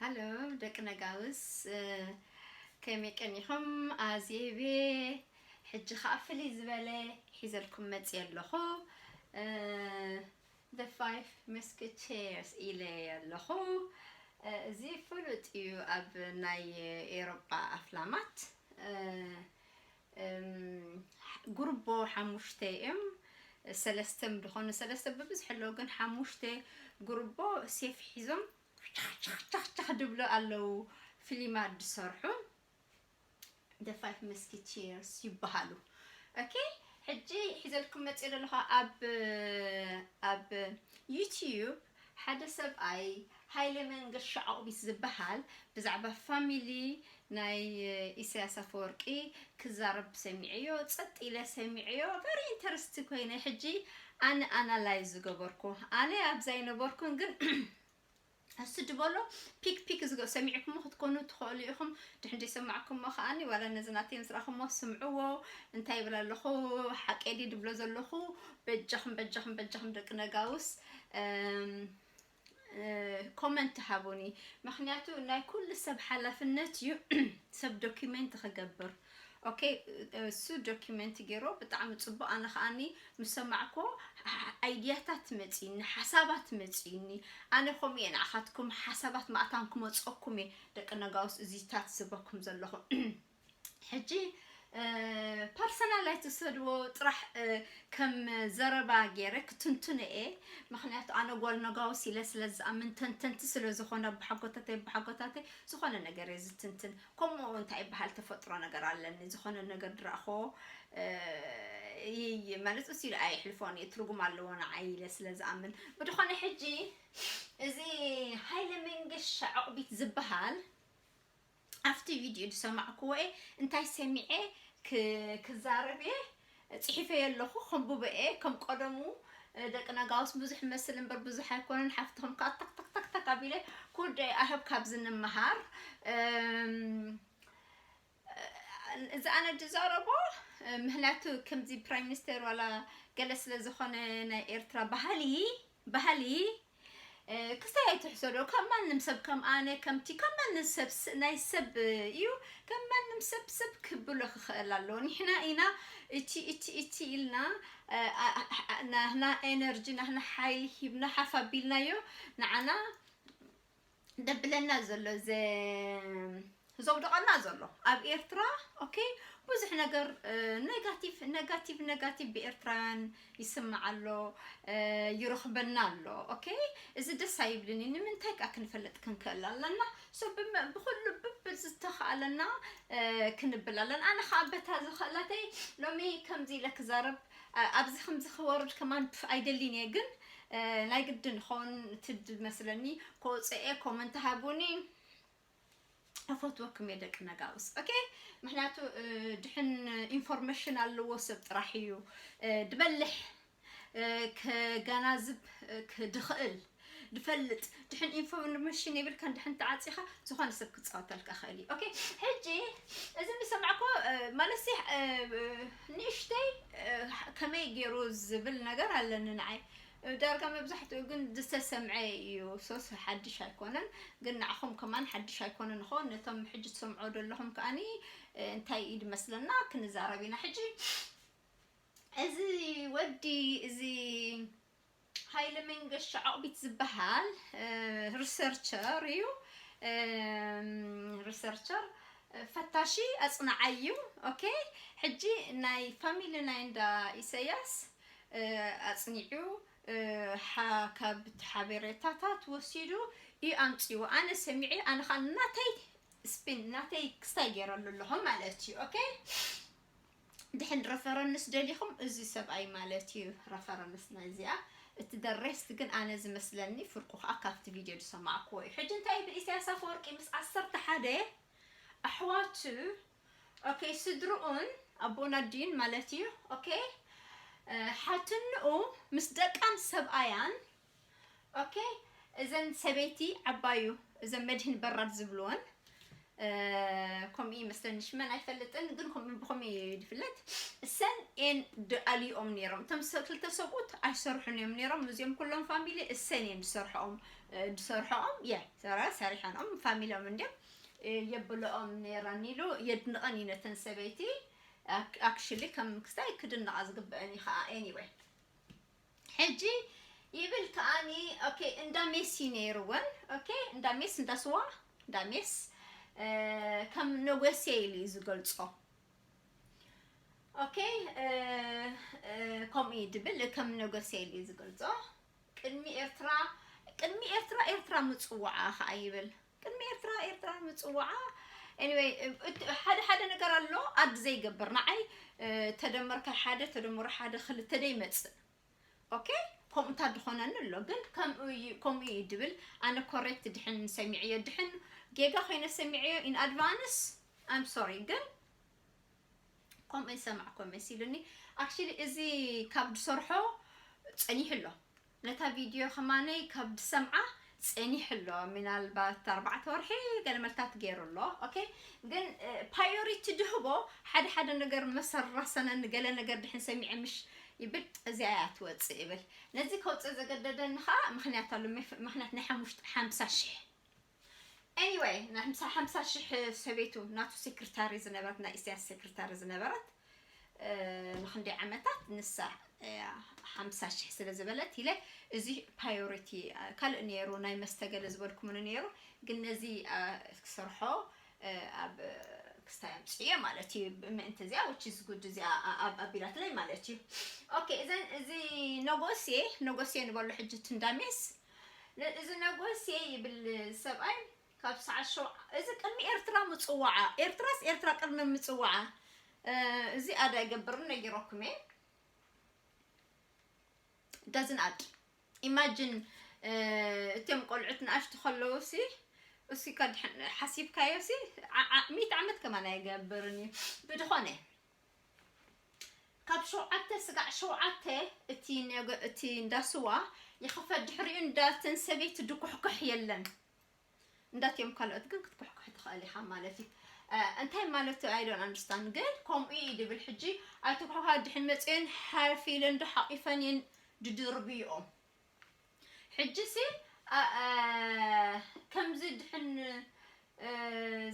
ሃሎ ደቂ ነጋውስ፣ እ፣ ከመይ ቀኒኹም? ኣዜቤ ሕጂ ኸኣ ፍልይ ዝበለ ሒዘልኩም መጽየ ኣለኹ። እ፣ The Five Musketeers ኢለ ኣለኹ። እ፣ እዚ ፍሉጥ እዩ ኣብ ናይ ኤሮጳ ኣፍላማት። እ፣ እም፣ ጉርቦ ሓሙሽተ እዮም። ሰለስተ ም ዝኾኑ፣ ሰለስተ ብብዝሒ ኣለዉ፣ ግን ሓሙሽተ ጉርቦ ሴፍ ሒዞም ቻኽቻኽቻኽ ድብሉ ኣለዉ። ፊልማት ዝሰርሑ The Five Musketeers ይበሃሉ። ኦኬ፣ ሕጂ ሒዘልኩም መጽእ ዘለኹ ኣብ፣ ኣብ ዩቲዩብ ሓደ ሰብኣይ ሃይለ መንገሻ ዐቑቢት ዝበሃል ብዛዕባ ፋሚሊ ናይ ኢሳያስ ኣፈወርቂ ክዛረብ ሰሚዐዮ፣ ጸጥ ኢለ ሰሚዐዮ። ቨሪ ኢንተረስት ኮይነ ሕጂ ኣነ ኣናላይዝ ዝገበርኩ። ኣነ ኣብዛ ኣይነበርኩን፣ ግን እሱ ድበሎ ፒክ ፒክ ዝገ-፣ ሰሚዕኩሞ ክትኮኑ ትኽእሉ ኢኹም። ድሕን ዘይሰማዕኩሞ ከኣኒ ዋላ ነዚ ናተይ ምስ ረኣኹሞ ስምዕዎ። እንታይ ይብል ኣለኹ? ሓቀይ ድዩ ድብሎ ዘለኹ? በጃኹም፣ በጃኹም፣ በጃኹም ደቂ ነጋውስ፣ እም፣ እ፣ ኮመንት ሃቡኒ። ምኽንያቱ ናይ ኩሉ ሰብ ሓላፍነት እዩ ሰብ ዶኪመንት ክገብር። ኦኬ፣ እሱ ዶኪመንት ገይሮ ብጣዕሚ ጽቡቕ። ኣነ ከኣኒ ምስ ሰማዕኮ ኣ-፣ ኣይድያታት መጺኒ፣ ሓሳባት መጺኒ። ኣነ ከምኡ እየ ንዓኻትኩም ሓሳባት ማእታን ክመጸኩም እየ ደቂ ነጋውስ እዚታት ዝበኩም ዘለኹ። ሕጂ፣ እ፣ ፐርሰናል ኣይትውሰድዎ፣ ጥራሕ፣ እ፣ ከም ዘረባ ገይረ ክትንትኖ እየ። ምኽንያቱ ኣነ ጓል ነጋውስ ኢለ ስለ ዝኣምን፣ ተንተንቲ ስለ ዝኾነ፣ ኣቦሓጎታተይ፣ ኣቦሓጎታተይ ዝኾነ ነገር እየ ዝትንትን። ከምኡ እንታይ ይበሃል፣ ተፈጥሮ ነገር ኣለኒ። ዝኾነ ነገር ድረእኾ፣ እ፣ ይ-፣ ይ-፣ ማለት እሱ ኢሉ ኣየሕልፎን እየ፣ ትርጉም ኣለዎ ንዓይ ኢለ ስለ ዝኣምን። ብድኾነ ሕጂ እዚ ሃይለ መንገሻ ዐቑቢት ዝበሃል ኣብቲ ቪድዮ ዝሰማዕክዎ እየ፣ እንታይ ሰሚዐ ክ-፣ ክዛረብ እየ፣ ጽሒፈዮ ኣለኹ፣ ከንብቦ እየ። ከም ቀደሙ፣ እ፣ ደቂ ነጋውስ ብዙሕ መስል እምበር ብዙሕ ኣይኮነን። ሓፍትኹም ከኣ ታክ፣ ታክ፣ ታክ፣ ታክ ኣቢለ ኩደ ኣህብ ካብዚ ንምሃር። እም፣ እዚ ኣነ ዝዛረቦ፣ እ፣ ምኽንያቱ ከምዚ ፕራይም ሚኒስተር ዋላ ገለ ስለ ዝኾነ ናይ ኤርትራ ባህሊ፣ ባህሊ፣ እ፣ ክስታይ ኣይትሕሰዶ። ከም ማንም ሰብ፣ ከም ኣነ፣ ከምቲ፣ ከም ማንም ሰብ፣ ስ-፣ ናይ ሰብ እዩ። ከም ማንም ሰብ፣ ሰብ ክብሎ ክኽእል ኣለዎ። ንሕና ኢና እቲ፣ እቲ፣ እቲ ኢልና፣ እ፣ ኣ-፣ ኣ-፣ ኣ-፣ ናህና ኤነርጂ፣ ናህና ሓይሊ ሂብና ሓፍ ኣቢልናዮ። ንዓና ደብለና ዘሎ፣ ዘ-፣ ዘውድቐና ዘሎ ኣብ ኤርትራ። ኦኬ፣ ብዙሕ ነገር፣ እ፣ ኔጋቲቭ፣ ኔጋቲቭ፣ ኔጋቲቭ ብኤርትራውያን ይስማዕ ኣሎ፣ እ፣ ይረኽበና ኣሎ። ኦኬ፣ እዚ ደስ ኣይብልን እዩ። ንምንታይ ከኣ ክንፈልጥ ክንክእል ኣለና። ሶ ብመ-፣ ብኹሉ ብብል ዝተኻእለና፣ እ፣ ክንብል ኣለና። ኣነ ኸኣ በታ ዝኽእለተይ ሎሚ ከምዚ ኢለ ክዛረብ፣ እ፣ ኣብዚ ከምዚ ክወርድ ከማን ኣይደልን እየ፣ ግን፣ እ፣ ናይ ግድን ኸውን እቲ ዝመስለኒ ከውፅእ እየ። ኮመንት ሃቡኒ። እፈትወኩም እየ ደቂ ነጋውስ። ኦኬ? ምኽንያቱ፣ እ፣ ድሕን ኢንፎርሜሽን ኣለዎ ሰብ ጥራሕ እዩ፣ እ፣ ድበልሕ፣ እ፣ ከጋናዝብ፣ እ፣ ክድኽእል፣ ድፈልጥ። ድሕን ኢንፎርሜሽን የብልካን፣ ድሕን ተዓጺኻ ዝኾነ ሰብ ክጻወተልካ ክእል እዩ። ኦኬ? ሕጂ እዚ ዝሰማዕኮ፣ እ፣ ማለትሲ፣ እ፣ ንእሽተይ፣ እ፣ ከመይ ገይሩ ዝብል ነገር ኣለኒ ንዓይ። ዳርጋ መብዛሕትኡ ግን ዝተሰምዐ እዩ። ሶስ ሓድሽ ኣይኮነን፣ ግን ንዓኹም ከማን ሓድሽ ኣይኮነን ይኸውን። ነቶም ሕጂ ትሰምዖ ዘለኹም ከኣኒ፣ እ፣ እንታይ እዩ ድመስለና ክንዛረብ ኢና። ሕጂ እዚ ወዲ፣ እዚ ሃይለ መንገሻ ዐቑቢት ዝበሃል፣ እ፣ ሪሰርቸር እዩ። እም፣ ሪሰርቸር፣ እ፣ ፈታሺ ኣጽናዓይ እዩ። ኦኬ፣ ሕጂ ናይ ፋሚሊ ናይ እንዳ ኢሳያስ፣ እ፣ ኣጽኒዑ፣ እ፣ ሓ-፣ ካብ እቲ ሓበሬታታት ወሲዱ እዩ ኣምጺዎ። ኣነ ሰሚዐ፣ ኣነ ኸኣ ናተይ ስፒን፣ ናተይ ክስታይ ገይረሉ ኣለኹ ማለት እዩ። ኦኬ፣ ድሕን ረፈረንስ ደሊኹም፣ እዚ ሰብኣይ ማለት እዩ ረፈረንስ ናይዚኣ። እቲ ደሬስት ግን ኣነ ዝመስለኒ ፍርቁ ኸኣ ካብቲ ቪድዮ ዝሰማዕክዎ እዩ። ሕጂ እንታይ ይብል ኢሳያስ ኣፈወርቂ ምስ ዓሰርተ ሓደ ኣሕዋቱ፣ ኦኬ፣ ስድርኡን ኣቦን ኣዲኡን ማለት እዩ። ኦኬ፣ እ፣ ሓትንኡ ምስ ደቃን ሰብኣያን፣ ኦኬ፣ እዘን ሰበይቲ ዓባዩ፣ እዘን መድህን በራድ ዝብልወን፣ ከምኡ ይመስለኒ፣ ሽመን ኣይፈልጥን፣ ግን ከምኡ ብኸምኡ እዩ ዝፍለጥ። እሰን ኤን ድኣልኦም ነይሮም። እቶም ሰ- ክልተ ሰብኡት ኣይሰርሑን እዮም ነይሮም። እዚኦም ኩሎም ፋሚሊ እሰን እየን ዝሰርሖም፣ ዝሰርሖም የ ሰራ ሰሪሐኖም ፋሚሊኦም እንዲም የብለኦም ነይረን ኢሉ የድንቐን እዩ ነተን ሰበይቲ። ኣክሽሊ ከም ክስታይ ክድንቓ ዝግበአን እዩ ከዓ። Anyway፣ ሕጂ ይብል ከኣኒ። ኦኬ፣ እንዳ ሜስ እዩ ነይርወን። ኦኬ፣ እንዳ ሜስ፣ እንዳ ስዋ፣ እንዳ ሜስ ከም ነጎሴ ኢሉ እዩ ዝገልጾ። ኦኬ፣ ከምኡ እዩ ድብል፣ ከም ነጎሴ ኢሉ እዩ ዝገልጾ። ቅድሚ ኤርትራ ቅድሚ ኤርትራ ኤርትራ ምጽዋዓ ከዓ ይብል። ቅድሚ ኤርትራ ኤርትራ ምጽዋዓ። Anyway፣ ሓደ ሓደ ነገር ኣሎ ኣድ ዘይገብር። ንዓይ ተደመርካ ሓደ ተደምሮ ሓደ ክልተ ደይመጽእ። ኦኬ፣ ከምኡታት ዝኾነኒ ኣሎ። ግን ከምኡ እዩ ድብል። ኣነ ኮሬክት ድሕን ሰሚዕዮ፣ ድሕን ጌጋ ኮይነ ሰሚዕዮ፣ ኢን ኣድቫንስ ኣም ሶሪ። ግን ከምኡ ይሰማዕኮ መሲሉኒ። ኣክሽሊ እዚ ካብ ዝሰርሖ ጸኒሑ ኣሎ። ነታ ቪድዮ ከማነይ ካብ ዝሰምዓ ጸኒሑ ኣሎ። ምናልባት ኣርባዕተ ወርሒ ገለ መልታት ገይሩ ኣሎ። ኦኬ፣ ግን ፓዮሪቲ ድህቦ ሓደ ሓደ ነገር መሰራሰነኒ፣ ገለ ነገር ድሕን ሰሚዐ ምሽ ይብል፣ እዚኣ እያ ትወጽእ ይብል። ነዚ ከውጽእ ዘገደደኒ ከዓ ምክንያት ኣሎ። ምክንያት ናይ ሓሙሽተ ሓምሳ ሽሕ፣ Anyway፣ ናይ ሓምሳ ሓምሳ ሽሕ ሰበይቱ ናቱ ሴክርታሪ ዝነበረት፣ ናይ ኢሳያስ ሴክርታሪ ዝነበረት ንክንደይ ዓመታት ንሳ ሓምሳ ሽሕ ስለ ዝበለት ኢለ፣ እዚ ፓዮሪቲ ካልእ ነይሩ፣ ናይ መስተ ገለ ዝበልኩምኒ ነይሩ። ግን ነዚ ክሰርሖ ኣብ ክስታይ ኣምፅዮ ማለት እዩ። ምእንቲ እዚኣ which is good፣ እዚኣ ኣቢላትለይ ማለት እዩ። ኦኬ፣ እዘን እዚ ነጎሴ ነጎሴ ንበሎ ሕጂ ትንዳሜስ። እዚ ነጎሴ ይብል ሰብኣይ ካብ ሰዓት ሸው እዚ ቅድሚ ኤርትራ ምጽዋዓ፣ ኤርትራስ ኤርትራ ቅድሚ ምጽዋዓ። እዚ ኣዳ ይገብርን ነጊረኩም እየ። ዳዝን ኣድ ኢማጂን፣ እቶም ቆልዑት ንኣሽቱ ከለዉ ሲ እሲ ሓሲብካዮ ሲ ሚት ዓመት ከማን ኣይገብርን እዩ። ብድኾነ ካብ ሸውዓተ ስጋዕ ሸውዓተ እቲ እንዳስዋ ይኸፈት፣ ድሕሪኡ እንዳተን ሰበይቲ ድኩሕኩሕ የለን። እንዳትዮም ካልኦት ግን ክትኩሕኩሕ ትኽእል ኢኻ ማለት እዩ። እንታይ ማለት እዩ? I don't understand። ግን ከምኡ እዩ ድብል። ሕጂ ኣይትኩሕኳ ድሕን መፅዮን ሓፊለን ዶ ሓቂፈን እየን ድድርብይኦም። ሕጂ ሲ ከምዚ ድሕን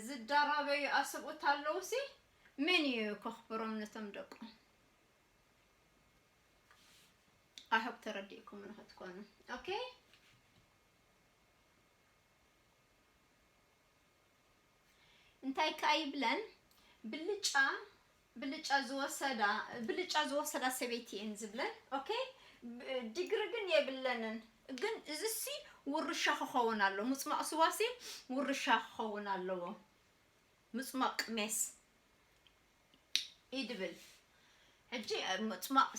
ዝዳራበዩ ኣሰብኡት ኣለዉ ሲ መን እዩ ከኽብሮም ነቶም ደቁ? I hope ተረዲእኩም ንክትኮኑ። ኦኬ፣ እንታይ ከኣ ይብለን? ብልጫ ብልጫ ዝወሰዳ ብልጫ ዝወሰዳ ሰበይቲ እየን ዝብለን። ኦኬ፣ ዲግሪ ግን የብለንን። ግን እዚሲ ውርሻ ክኸውን ኣሎ። ምጽማቕ ስዋሲ ውርሻ ክኸውን ኣለዎ። ምጽማቕ ሜስ ይድብል። ሕጂ ምጽማቕ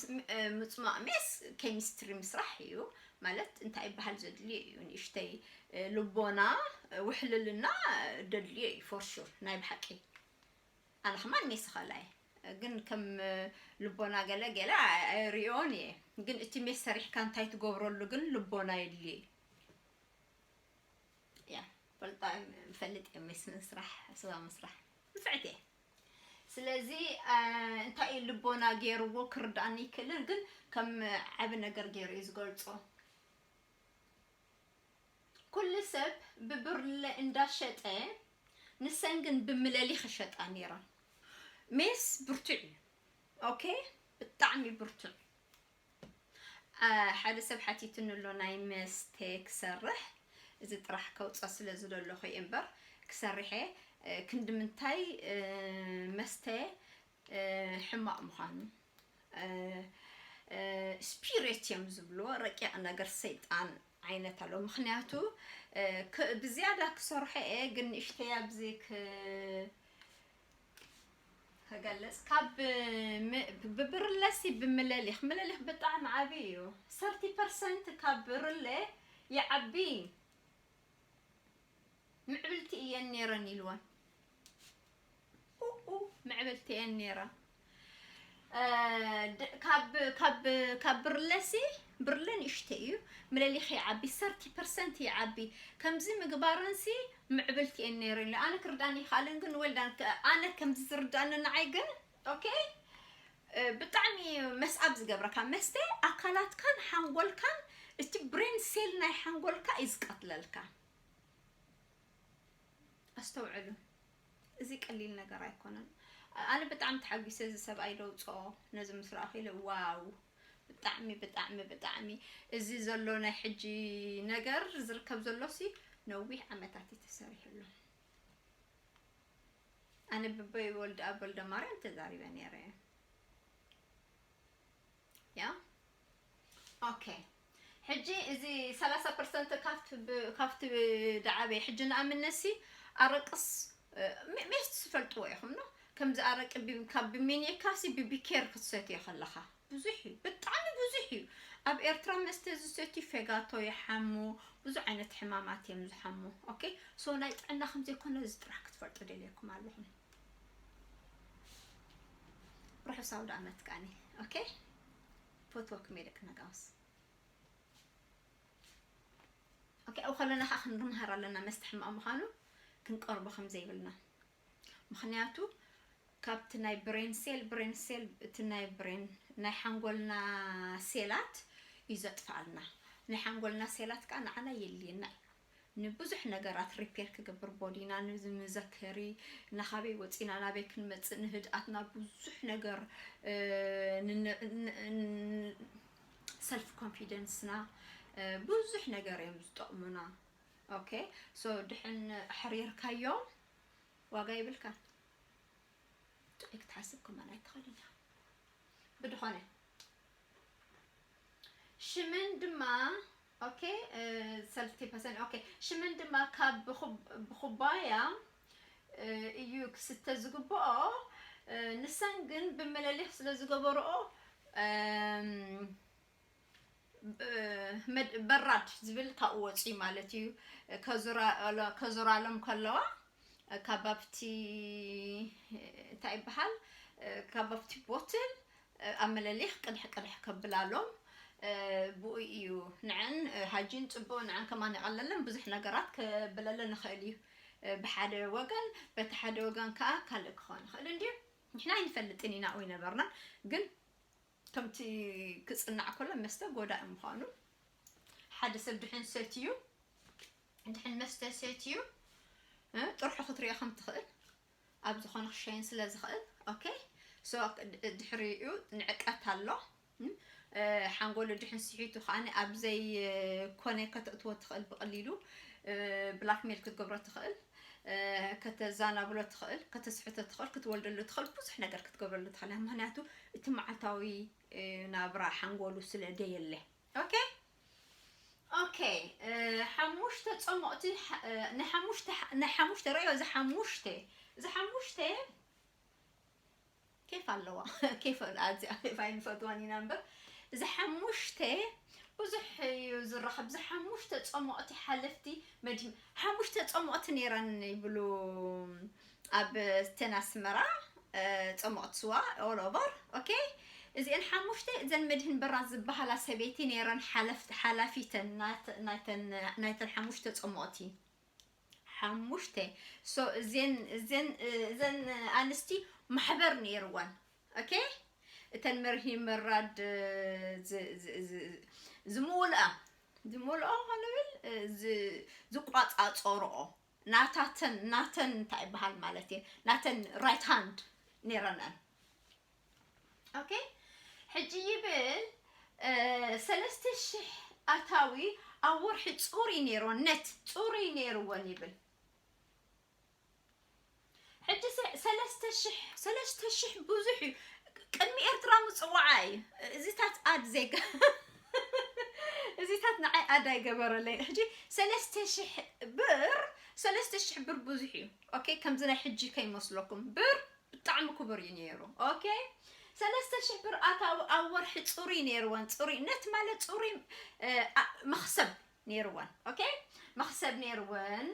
ሜስ ኬሚስትሪ ምስራሕ እዩ። ማለት እንታይ ይበሃል ዘድልዮ እዩ? ንእሽተይ ልቦና፣ ውሕልልና ደድልዮ እዩ for sure። ናይ ብሓቂ ኣነ ከማን ሜስ ኸላይ ግን ከም ልቦና ገለ ገለ ኣይሪኦን እየ። ግን እቲ ሜስ ሰሪሕካ እንታይ ትገብረሉ ግን ልቦና የድልዮ እዩ። ያ ፈልጣ ፈልጥ እየ ሜስ ምስራሕ፣ ስዋ ምስራሕ ንፍዕቲ እየ። ስለዚ እንታይ እዩ ልቦና ገይርዎ ክርዳእኒ ይክእልን፣ ግን ከም ዓቢ ነገር ገይሩ እዩ ዝገልጾ። ኩሉ ሰብ ብብርለ እንዳሸጠ ንሰን ግን ብምለሊ ክሸጣ ነይረን። ሜስ ብርቱዕ እዩ። ኦኬ፣ ብጣዕሚ ብርቱዕ። ሓደ ሰብ ሓቲቱኒ ኣሎ ናይ መስተ ክሰርሕ፣ እዚ ጥራሕ ከውፃ ስለ ዝደለኹ እየ እምበር ክሰርሐ ክንዲ ምንታይ መስተ ሕማቕ ምዃኑ ስፒሪት እዮም ዝብልዎ፣ ረቂቕ ነገር ሰይጣን ዓይነት ኣሎ። ምክንያቱ ብዝያዳ ክሰርሖ እየ ግን ንእሽተይ ኣብዚ ክገልጽ ካብ ብብርለሲ ብምለሊኽ ምለሊኽ ብጣዕሚ ዓብዪ እዩ። ሰርቲ ፐርሰንት ካብ ብርለ ይዓቢ። ምዕብልቲ እየን ነይረን ኢልወን። ኡኡ ምዕብልቲ እየን ነይረን። እ፣ ድ-፣ ካብ ካብ ካብ ብርለሲ፣ ብርለ ንእሽተይ እዩ፣ ምለሊኽ ይዓቢ፣ ሰርቲ ፐርሰንት ይዓቢ። ከምዚ ምግባረንሲ ምዕብልቲ እየን ነይረን። ኣነ ክርዳን ይኽኣልን ግን ወልዳን ከ-፣ ኣነ ከምዚ ዝርዳኒ ንዓይ ግን፣ ኦኬ፣ እ፣ ብጣዕሚ መስኣብ ዝገብረካ መስተ ኣካላትካን ሓንጎልካን፣ እቲ ብሬን ሴል ናይ ሓንጎልካ እዩ ዝቀትለልካ። ኣስተውዕሉ፣ እዚ ቀሊል ነገር ኣይኮነን። ኣነ ብጣዕሚ ተሓጒሰ፣ እዚ ሰብኣይ ደውፅኦ ነዚ ምስ ረኣኹ ኢለ፣ ዋው፣ ብጣዕሚ ብጣዕሚ ብጣዕሚ፣ እዚ ዘሎ ናይ ሕጂ ነገር ዝርከብ ዘሎሲ ነዊሕ ዓመታት እዩ ተሰሪሕሉ። ኣነ ብበይ ወልደ ኣብ ወልደ ማርያም ተዛሪበ ነይረ እየ። ያ፣ ኦኬ። ሕጂ እዚ ሰላሳ ፐርሰንት ካብቲ ብ-፣ ካብቲ ዳዓበ ሕጂ ንኣምነሲ ኣረቅስ፣ እ፣ ሜ-፣ ሜስ ትፈልጥዎ ኢኹም ኖ? ከምዚ ኣረቂ ቢ-፣ ካብ ብሚኒካሲ ብቢኬር ክትሰትዮ ከለኻ ብዙሕ እዩ፣ ብጣዕሚ ብዙሕ እዩ። ኣብ ኤርትራ መስተ ዝሰትዩ ፌጋቶ ይሓሙ፣ ብዙሕ ዓይነት ሕማማት እዮም ዝሓሙ። ኦኬ፣ ሶ ናይ ጥዕና ከም ዘይኮነ እዚ ጥራሕ ክትፈልጡ ደልየኩም ኣለኹም። ርሑስ ኣውደ ዓመት ከኣኒ። ኦኬ፣ ፈትወኩም እየ ደቂ ነጋውስ። ኦኬ፣ ኣብኡ ከለና ከዓ ክንመሃር ኣለና መስተ ሕማቕ ምዃኑ፣ ክንቀርቦ ከም ዘይብልና። ምኽንያቱ ካብቲ ናይ ብሬን ሴል፣ ብሬን ሴል፣ እቲ ናይ ብሬን፣ ናይ ሓንጎልና ሴላት እዩ ዘጥፍኣልና። ናይ ሓንጎልና ሴላት ከዓ ንዓና የድልየና እዩ። ንብዙሕ ነገራት ሪፔር ክገብር፣ ቦዲና ንመዘከሪ፣ ናኻበይ ወፂና ናበይ ክንመፅእ፣ ንህድኣትና ብዙሕ ነገር፣ እ፣ ንነ-፣ ን-፣ ን-፣ ሰልፍ ኮንፊደንስና፣ እ፣ ብዙሕ ነገር እዮም ዝጠቕሙና። ኦኬ፣ ሶ ድሕን ኣሕሪርካዮም ዋጋ ይብልካ። ጥዑይ ክትሓስብ ከማን ኣይትኽእልን እያ። ብድኾነ ሽምን ድማ፣ ኦኬ፣ እ፣ ሰርቲ ፐርሰንት፣ ኦኬ፣ ሽምን ድማ ካብ ብኹብ-፣ ብኹባያ፣ እ፣ እዩ ክስተ ዝግብኦ፣ እ፣ ንሰን ግን ብመለሊኽ ስለ ዝገበርኦ፣ እም፣ ብ-፣ መድ-፣ በራድ ዝብል ካብኡ ወፂኡ ማለት እዩ። ከዙራ-፣ ከዙራሎም ከለዋ፣ ካብ ኣብቲ፣ እንታይ ይበሃል፣ ካብ ኣብቲ ቦትል ኣብ መለሊኽ ቅድሕ ቅድሕ ከብላሎም፣ ብኡ እዩ። ንዐን ሃጂን ፅቡቕ፣ ንዐን ከማን የቐለለን፣ ብዙሕ ነገራት ከብለለን ይኽእል እዩ። ብሓደ ወገን፣ በቲ ሓደ ወገን ከዓ ካልእ ክኾን ይኽእል እንድዩ። ንሕና ኣይንፈልጥን ኢና ወይ ነበርና፣ ግን ከምቲ ክጽናዕ ከሎ መስተ ጎዳኢ ምዃኑ፣ ሓደ ሰብ ድሕን ሰትዩ፣ ድሕን መስተ ሰትዩ፣ እ፣ ጥርሑ ክትሪኦ ከም ትኽእል፣ ኣብ ዝኾነ ክሸይን ስለ ዝኽእል፣ ኦኬ። ሶ፣ ድ-፣ ድሕሪኡ ንዕቀት ኣሎ። እ፣ ሓንጎሉ ድሕን ስሒቱ ከኣ ኣብ ዘይኮነ ከተእትዎ ትኽእል፣ ብቐሊሉ፣ እ፣ ብላክሜል ክትገብሮ ትኽእል፣ እ፣ ከተዛናብሎ ትኽእል፣ ከተስሕቶ ትኽእል፣ ክትወልደሉ ትኽእል፣ ብዙሕ ነገር ክትገብረሉ ትኽእል። ምኽንያቱ እቲ መዓልታዊ፣ እ፣ ናብራ ሓንጎሉ ስለ ደየለ። ኦኬ? ኦኬ፣ እ፣ ሓሙሽተ ጸሞቕቲ፣ ሓ-፣ እ፣ ንሓሙሽተ፣ ንሓሙሽተ፣ ርእዮ፣ እዚ ሓሙሽተ፣ እዚ ሓሙሽተ ኬፍ ኣለዋ። ኬፍ፣ ኣዝያ ኬፍ ኣይንፈትዋን ኢና እምበር፣ እዚ ሓሙሽተ ብዙሕ እዩ ዝራኸብ። እዚ ሓሙሽተ ጸሞቕቲ ሓለፍቲ መድሂን፣ ሓሙሽተ ጸሞቕቲ ነይረን ይብሉ ኣብ ስተን ኣስመራ፣ እ፣ ጸሞቕቲ ስዋ all over። ኦኬ፣ እዚአን ሓሙሽተ፣ እዘን መድህን በራድ ዝበሃላ ሰበይቲ ነይረን ሓለፍቲ፣ ሓላፊተን ናተ-፣ ናይተን፣ ናይተን ሓሙሽተ ጸሞቕቲ። ሓሙሽተ። ሶ፣ እዘን፣ እዘን፣ እዘን ኣንስቲ ማሕበር ነይርወን። ኦኬ? እተን መርሂ መራድ፣ ዝ-፣ ዝ-፣ ዝ-፣ ዝምውልኣ፣ ዝምውልኦ ክንብል፣ ዝ-፣ ዝቋጻጸርኦ፣ ናታተን፣ ናተን እንታይ ይበሃል ማለት እየ፣ ናተን ራይት ሃንድ ነይረን። ኦኬ፣ ሕጂ ይብል፣ እ፣ ሰለስተ ሽሕ ኣታዊ ኣብ ወርሒ ጽሩይ ነይርወን፣ ነት ጽሩይ ነይርወን ይብል። ሕጂ ሰ-፣ ሰለስተ ሽሕ፣ ሰለስተ ሽሕ ብዙሕ እዩ። ቅድሚ ኤርትራ ምጽዋዓ እዩ። እዚታት ኣድ ዜጋ-፣ እዚታት ንዓይ ኣድ ኣይገበረለይ። ሕጂ ሰለስተ ሽሕ ብር፣ ሰለስተ ሽሕ ብር ብዙሕ እዩ። ኦኬ፣ ከምዚ ናይ ሕጂ ከይመስለኩም። ብር ብጣዕሚ ክቡር እዩ ነይሩ። ኦኬ፣ ሰለስተ ሽሕ ብር ኣታዊ ኣብ ወርሒ ጽሩይ ነይርወን። ጽሩይ፣ ነት ማለት ጽሩይ፣ እ፣ ኣ-፣ መኽሰብ ነይርወን። ኦኬ፣ መኽሰብ ነይርወን።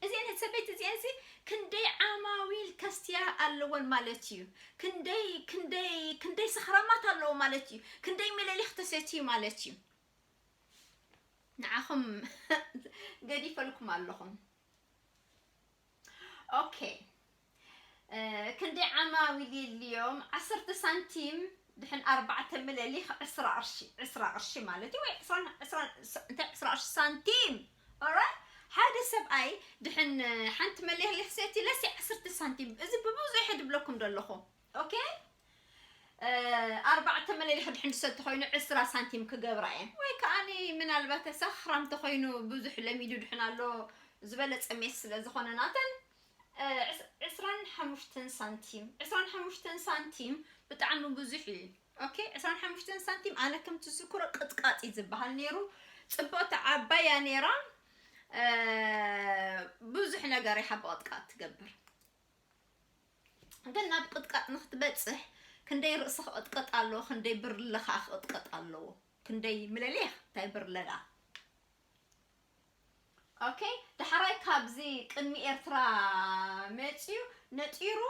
እዚአን ሰበይቲ እዚአን ሲ ክንደይ ዓማዊል ከስትያ ኣለወን ማለት እዩ። ክንደይ ክንደይ ክንደይ ሰኽራማት ኣለዎ ማለት እዩ። ክንደይ ሚለሊኽ ተሰትዩ ማለት እዩ። ንዓኹም ገዲፈልኩም ኣለኹም። ኦኬ፣ ክንደይ ዓማዊል የድልዮም? ዓሰርተ ሳንቲም ድሕን ኣርባዕተ ምለሊኽ ዕስራ ቅርሺ፣ ዕስራ ቅርሺ ማለት እዩ፣ ወይ ዕስራ፣ ዕስራ፣ እንታይ፣ ዕስራ ቅርሺ ሳንቲም። ኦራይት፣ ሓደ ሰብኣይ ድሕን ሓንቲ መለሊኽ ሰቲ ለሲ ዓሰርተ ሳንቲም፣ እዚ ብብዙሕ ድብለኩም ዘለኹ። ኦኬ፣ ኣርባዕተ መለሊኽ ድሕን ዝሰቲ ኮይኑ ዕስራ ሳንቲም ክገብራ እየን፣ ወይ ከዓኒ ምናልባት ሰኽራም ተኾይኑ ብዙሕ ለሚዱ ድሕን ኣሎ ዝበለጸ ሜስ ስለ ዝኾነ ናተን ዕስራን ሓሙሽተን ሳንቲም፣ ዕስራን ሓሙሽተን ሳንቲም ብጣዕሚ ብዙሕ እዩ። ኦኬ፣ ዕስራን ሓሙሽተን ሳንቲም ኣነ ከም ትዝክሮ ቅጥቃጥ እዩ ዝበሃል ነይሩ። ጽብቕቲ ዓባያ ነይራ። ብዙሕ ነገር እያ ብቕጥቃጥ ትገብር። ግን ናብ ቅጥቃጥ ንክትበጽሕ ክንደይ ርእሲ ክቕጥቀጥ ኣለዎ፣ ክንደይ ብርለ ከዓ ክቕጥቀጥ ኣለዎ፣ ክንደይ ምለሌኽ እንታይ ብርለ ደኣ። ኦኬ፣ ዳሕራይ ካብዚ ቅድሚ ኤርትራ መጽዩ ነጢሩ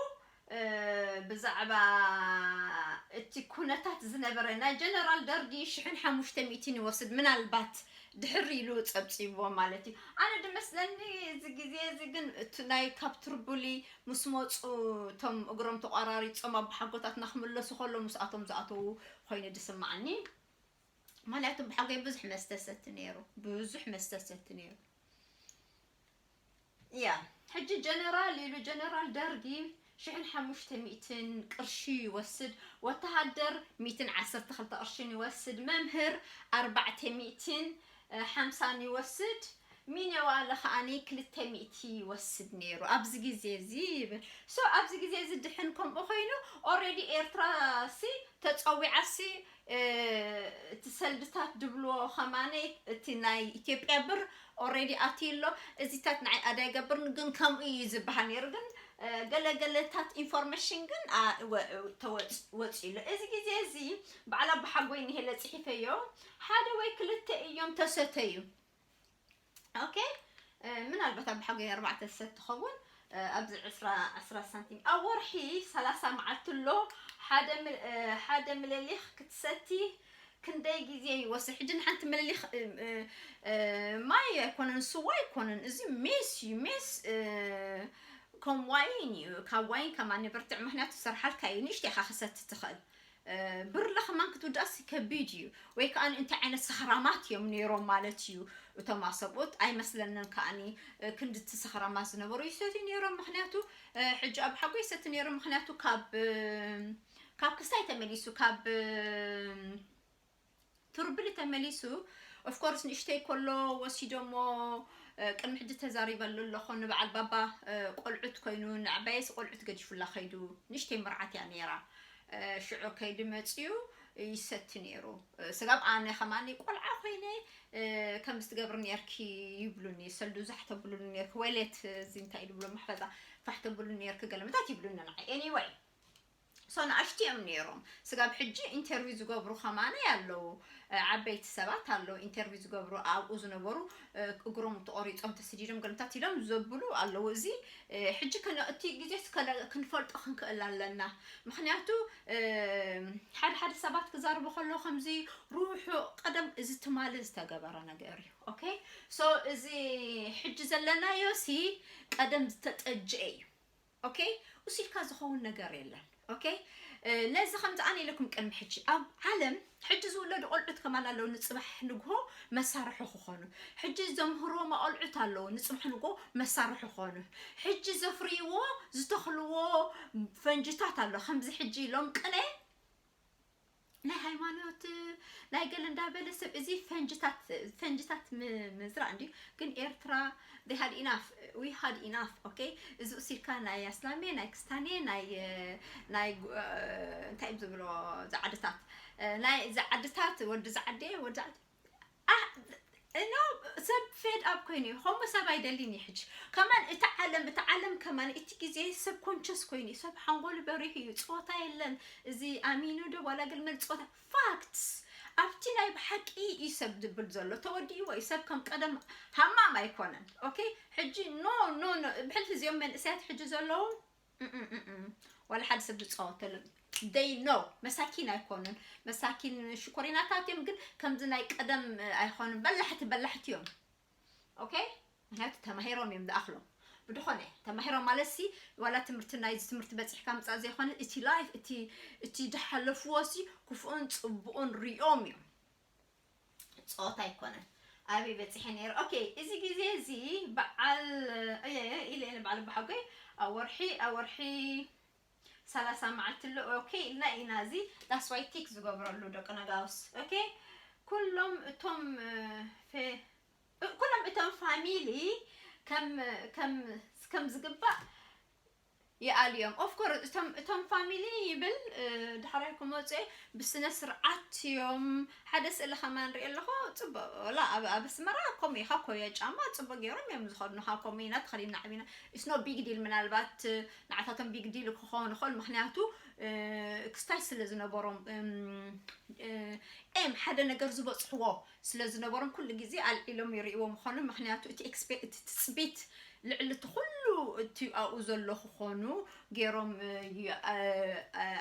ብዛዕባ እቲ ኩነታት ዝነበረ ናይ ጀነራል ደርጊ ሽሕን ሓሙሽተ ሚእትን ይወስድ፣ ምናልባት ድሕር ኢሉ ጸብጺብዎ ማለት እዩ። ኣነ ድመስለኒ እዚ ግዜ እዚ ግን እቲ ናይ ካብ ትርቡሊ ምስ መጹ እቶም እግሮም ተቋራሪጾም ኣቦሓጎታትና ክምለሱ ከሎ ምስኣቶም ዝኣተዉ ኮይኑ ድስምዓኒ። ምክንያቱ ብሓጎይ ብዙሕ መስተ ሰቲ ነይሩ፣ ብዙሕ መስተ ሰቲ ነይሩ። ያ ሕጂ ጀነራል ኢሉ ጀነራል ደርጊ ሽሕን ሓሙሽተ ሚእትን ቅርሺ ይወስድ፣ ወተሃደር ሚእትን ዓሰርተ ክልተ ቅርሽን ይወስድ፣ መምህር ኣርባዕተ ሚእትን ሓምሳን ይወስድ፣ ሚኔዋ ለኸኣኒ ክልተ ሚእቲ ይወስድ ነይሩ ኣብዚ ግዜ እዚ ይብል። ሶ ኣብዚ ግዜ እዚ ድሕን ከምኡ ኮይኑ ኦሬዲ ኤርትራ ሲ ተጸዊዓ ሲ እቲ ሰልድታት ድብልዎ ከማነይ እቲ ናይ ኢትዮጵያ ብር ኦሬዲ ኣትዩ ኣሎ። እዚታት ንዓይ ኣዳ ይገብርን ግን ከምኡ እዩ ዝበሃል ነይሩ። ግን ገለገለታት ኢንፎርሜሽን ግን ወፂ ኣሎ። እዚ ግዜ እዚ በዓል ኣቦሓጎይ ንሄለ ፅሒፈዮ ሓደ ወይ ክልተ እዮም ተሰተዩ። ኦኬ፣ ምናልባት ኣቦሓጎይ ኣርባዕተ ሰት ትኸውን። ኣብዚ ዕስራ ዕስራ ሳንቲም ኣብ ወርሒ ሰላሳ መዓልቲ ኣሎ። ሓደ ምል- ሓደ ምልሊኽ ክትሰቲ ክንደይ ግዜ ይወስድ? ሕጂ ንሓንቲ ምልሊኽ ማይ ኣይኮነን፣ ስዋ ኣይኮነን፣ እዚ ሜስ እዩ። ሜስ ከም ዋይን እዩ። ካብ ዋይን ከማን ይብርትዕ፣ ምክንያቱ ሰርሓልካ እዩ፣ ንእሽቶ ኢኻ ክሰቲ ትኽእል። ብርለ ከማን ክትውዳእስ ከቢድ እዩ። ወይ ከዓ እንታይ ዓይነት ሰኽራማት እዮም ነይሮም ማለት እዩ እቶም ኣሰብኡት። ኣይመስለንን ከዓኒ ክንድቲ ሰኽራማት ዝነበሩ ይሰትዩ ነይሮም። ምክንያቱ ሕጂ ኣቦሓጎይ ይሰቲ ነይሮም። ምክንያቱ ካብ ካብ ክስታይ ተመሊሱ ካብ ትርብሊ ተመሊሱ። ኦፍኮርስ ንእሽተይ ከሎ ወሲዶሞ። ቅድሚ ሕጂ ተዛሪበሉ ኣለኹ። ንበዓል ባባ ቆልዑት ኮይኑ፣ ንዕባየስ ቆልዑት ገዲፉላ ከይዱ። ንእሽተይ መርዓት እያ ነይራ። ሽዑ ከይዱ መፅዩ ይሰቲ ነይሩ። ስጋብ ኣነ ከማኒ ቆልዓ ኮይነ ከም ዝትገብር ነርኪ ይብሉኒ፣ ሰልዱ ዛሕ ተብሉኒ ነርኪ፣ ወይሌት እዚ እንታይ ድብሎ ማሕፈዛ ፋሕ ተብሉኒ ነርኪ ገለመታት ይብሉኒ ንዓይ። ኤኒወይ ሶ ንኣሽቱ እዮም ነይሮም። ስጋብ ሕጂ ኢንተርቪው ዝገብሩ ከማነ ኣለዉ፣ ዓበይቲ ሰባት ኣለዉ ኢንተርቪው ዝገብሩ፣ ኣብኡ ዝነበሩ እግሮም ተቆሪጾም ተሰዲዶም ገልታት ኢሎም ዘብሉ ኣለዉ። እዚ ሕጂ እቲ ግዜ ክንፈልጦ ክንክእል ኣለና። ምክንያቱ ሓደ ሓደ ሰባት ክዛርቡ ከለዉ ከምዚ ሩሑ ቀደም እዚ ትማሊ ዝተገበረ ነገር እዩ። ኦኬ፣ ሶ እዚ ሕጂ ዘለናዮ ሲ ቀደም ዝተጠጀ እዩ። ኦኬ፣ ውሲድካ ዝኸውን ነገር የለን። ኦኬ፣ ነዚ ከምዚ ኣነ ኢለኩም ቅድሚ ሕጂ ኣብ ዓለም ሕጂ ዝውለዱ ቆልዑት ከማን ኣለዉ ንፅባሕ ንግሆ መሳርሒ ክኾኑ። ሕጂ ዘምህርዎም ቆልዑት ኣለዉ ንፅባሕ ንግሆ መሳርሒ ክኾኑ። ሕጂ ዘፍርይዎ ዝተኽልዎ ፈንጅታት ኣሎ። ከምዚ ሕጂ ሎም ቅነ ናይ ሃይማኖት ናይ ገለ እንዳበለ ሰብ እዚ ፈንጅታት ፈንጅታት ምዝራእ እንዲ። ግን ኤርትራ they had enough, we had enough. ኦኬ፣ እዚ ውሲድካ ናይ ኣስላሜ ናይ ክስታኔ ናይ ናይ እንታይ እዮም ዝብሎ ዝዓድታት ናይ ዝዓድታት ወዲ ዝዓዴ ወዲ እኖ ሰብ ፌድ ኣብ ኮይኑ እዩ። ከምኡ ሰብ ኣይደሊን እዩ። ሕጂ ከማን እቲ ዓለም እቲ ዓለም ከማን እቲ ግዜ ሰብ ኮንቸስ ኮይኑ እዩ። ሰብ ሓንጎሉ በሪሁ እዩ። ፆታ የለን። እዚ ኣሚኑ ዶ ዋላ ገልመል ፆታ ፋክትስ ኣብቲ ናይ ብሓቂ እዩ ሰብ ድብል ዘሎ ተወዲእዎ እዩ። ሰብ ከም ቀደም ሃማም ኣይኮነን። ኦኬ፣ ሕጂ ኖ ኖ ኖ ብሕልፊ እዚኦም መንእሰያት ሕጂ ዘለዉ ዋላ ሓደ ሰብ ዝፃወተሉ ደይ ኖ መሳኪን ኣይኮኑን። መሳኪን ሽኮሪናታት እዮም፣ ግን ከምዚ ናይ ቀደም ኣይኮኑን። በላሕቲ በላሕቲ እዮም። ኦኬ፣ ምክንያቱ ተማሂሮም እዮም ዝኣኽሎም። ብድኾነ ተማሂሮም ማለት ሲ ዋላ ትምህርቲ ናይዚ ትምህርቲ በፂሕካ ምፃእ ዘይኮነ እቲ ላይፍ እቲ እቲ ዝሓለፍዎ ሲ ክፉኡን ፅቡኡን ሪኦም እዮም። ፆታ ኣይኮነን። ኣበይ በፂሐ ነይረ? ኦኬ፣ እዚ ግዜ እዚ በዓል እየ ኢለ እየ ንበዓል በሓጎይ ኣብ ወርሒ ኣብ ወርሒ ሰላሳ መዓልቲ ኣሎ። ኦኬ ኢልና ኢና እዚ that's why ቲክ ዝገብረሉ ደቂ ነጋውስ። ኦኬ፣ ኩሎም እቶም ኩሎም እቶም ፋሚሊ ከም ከም ከም ዝግባእ ይኣልዮም። Of course እቶም እቶም ፋሚሊ ይብል ድሕራይ ክመፁ ብስነ ስርዓት እዮም። ሓደ ስእሊ ከማን ርኢ ኣለኹ። ፅቡቅ ወላ ኣብ ኣብ ኣስመራ ከምኡ ኢኻ ኮዮ ጫማ ፅቡቅ ገይሮም እዮም ዝኸድኑኻ። ከምኡ ኢና ተኸዲና ዓቢና። It's no big deal። ምናልባት ንዓታቶም big deal ክኸውን ይኽእል፣ ምክንያቱ ክስታይ ስለ ዝነበሮም ኤም ሓደ ነገር ዝበፅሕዎ ስለ ዝነበሮም ኩሉ ግዜ ኣልዒሎም ይርእይዎ ምዃኑ። ምክንያቱ እቲ ኤክስፔ እቲ ትፅቢት ልዕሊ እቲ ኩሉ እቲ ኣብኡ ዘሎ ክኾኑ ገይሮም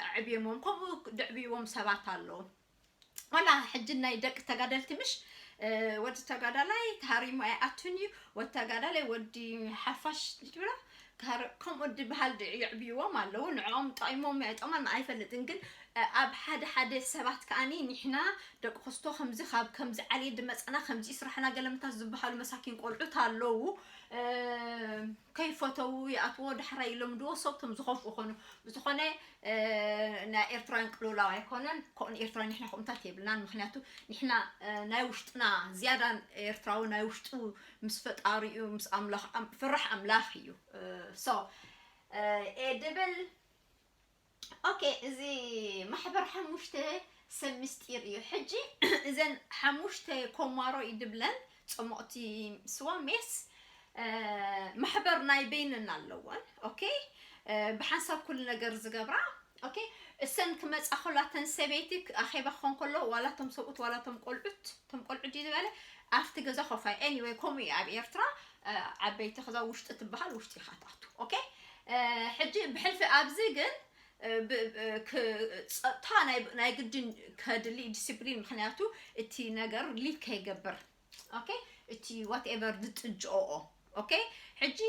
ኣዕብዮሞም። ከምኡ ድዕብይዎም ሰባት ኣለዉ። ዋላ ሕጂ ናይ ደቂ ተጋደልቲ ምሽ ወዲ ተጋዳላይ ተሃሪሙ ኣይኣቱን እዩ። ወዲ ተጋዳላይ ወዲ ሓፋሽ ትብሎ ከምኡ ድበሃል የዕብይዎም ኣለዉ። ንዕኦም ጠቒሞም ኣይጠቕሞም ኣይፈልጥን፣ ግን ኣብ ሓደ ሓደ ሰባት ከኣኒ ንሕና ደቂ ኮስቶ ከምዚ ካብ ከምዚ ዓልየ ድመፀና ከምዚ ስራሕና ገለምታት ዝበሃሉ መሳኪን ቆልዑት ኣለዉ። ከይፈተዉ ይኣትዎ ዳሕራይ ኢሎም ድወሰብቶም ዝኸፍኡ ኾኑ። ብዝኾነ ናይ ኤርትራውያን ቅልውላው ኣይኮነን። ኮን ኤርትራ ንሕና ከምኡታት የብልናን፣ ምክንያቱ ንሕና ናይ ውሽጥና ዝያዳ ኤርትራዊ ናይ ውሽጡ ምስ ፈጣሪኡ ምስ ኣምላኽ ፈራሕ ኣምላኽ እዩ። So ድብል ኦኬ፣ እዚ ማሕበር ሓሙሽተ ሰብ ምስጢር እዩ። ሕጂ እዘን ሓሙሽተ ኮማሮ ይድብለን ጽሙቕቲ ስዋ ሜስ ማሕበር ናይ በይነን ኣለወን። ኦኬ፣ ብሓንሳብ ኩሉ ነገር ዝገብራ። ኦኬ፣ እሰን ክመጻ ኮላተን ሰበይቲ ኣኼባ ክኾን ከሎ ዋላ ቶም ሰብኡት ዋላ ቶም ቆልዑት ቶም ቆልዑ ድዩ ዝበለ ኣብቲ ገዛ ኮፋይ። Anyway ከምኡ እዩ ኣብ ኤርትራ። ዓበይቲ ከዛ ውሽጢ ትበሃል ውሽጢ ኢኻ ትኣቱ። ኦኬ፣ ሕጂ ብሕልፊ ኣብዚ ግን ጸጥታ ናይ ግድን ከድሊ ዲስፕሊን፣ ምክንያቱ እቲ ነገር ሊድ ከይገብር። ኦኬ፣ እቲ ዋትኤቨር ዝጥጅኦ። ኦኬ፣ ሕጂ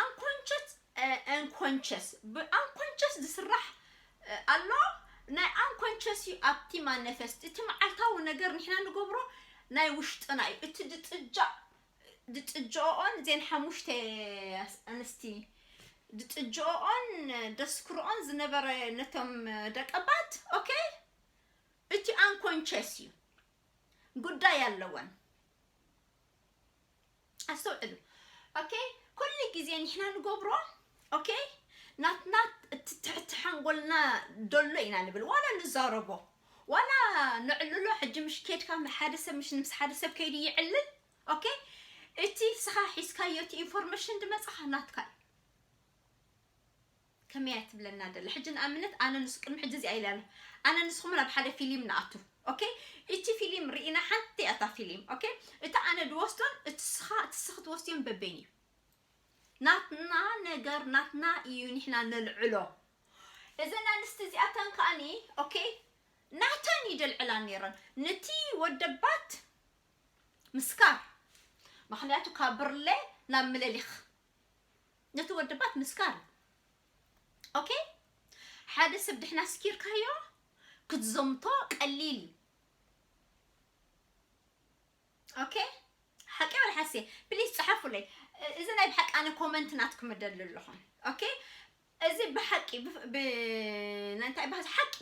ኣንኮንሸስ ኣንኮንሸስ ብኣንኮንሸስ ዝስራሕ ኣሎ። ናይ ኣንኮንሸስ እዩ ኣብቲ ማኒፌስት። እቲ መዓልታዊ ነገር ንሕና ንገብሮ ናይ ውሽጥና እዩ። እቲ ድጥጃ ድጥጅኦን ዜን ሓሙሽተ ኣንስቲ ድጥጅኦን ደስክርኦን ዝነበረ ነቶም ደቀባት። ኦኬ፣ እቲ ኣንኮንሸስ እዩ፣ ጉዳይ ኣለወን። ኣስተውዕሉ። ኦኬ፣ ኩሉ ግዜ ንሕና ንገብሮ ኦኬ ናትና እቲ ትሕቲ ሓንጎልና ደሎ ኢና ንብል። ዋላ ንዛረቦ ዋላ ንዕልሎ። ሕጂ ምሽ ኬድካ ሓደ ሰብ ምሽ ንምስ ሓደ ሰብ ከይዱ ይዕልል። ኦኬ፣ እቲ ስኻ ሒዝካዮ እቲ ኢንፎርሜሽን ድመጻኻ ናትካ እዩ። ከመያ ትብለና ደለ ሕጂ ንኣብነት ኣነ ንስ ቅድሚ ሕጂ እዚኣ ኢለ ኣለኹ። ኣነ ንስኹም ናብ ሓደ ፊሊም ንኣቱ። ኦኬ፣ እቲ ፊሊም ርኢና ሓንቲ እያ እታ ፊሊም። ኦኬ፣ እቲ ኣነ ድወስዶን እቲ ስኻ እቲ ስኽ ትወስድዮን በበይን እዩ። ናትና ነገር ናትና እዩ ንሕና ነልዕሎ። እዘን ኣንስቲ እዚኣተን ከኣኒ ኦኬ ናተን ይደልዕላ ነይረን። ነቲ ወደባት ምስካር፣ ምክንያቱ ካብ ብርለ ናብ ምለሊኽ ነቲ ወደባት ምስካር። ኦኬ፣ ሓደ ሰብ ድሕና ስኪርካዮ ክትዘምቶ ቀሊል እዩ። ኦኬ፣ ሓቂ ወላ ሓሴ ፕሊስ ጸሓፉለይ። እዚ ናይ ብሓቂ ኣነ ኮመንት ናትኩም እደሊ ኣለኹ። ኦኬ፣ እዚ ብሓቂ ብ- ብ- ናይ እንታይ ባህዚ ሓቂ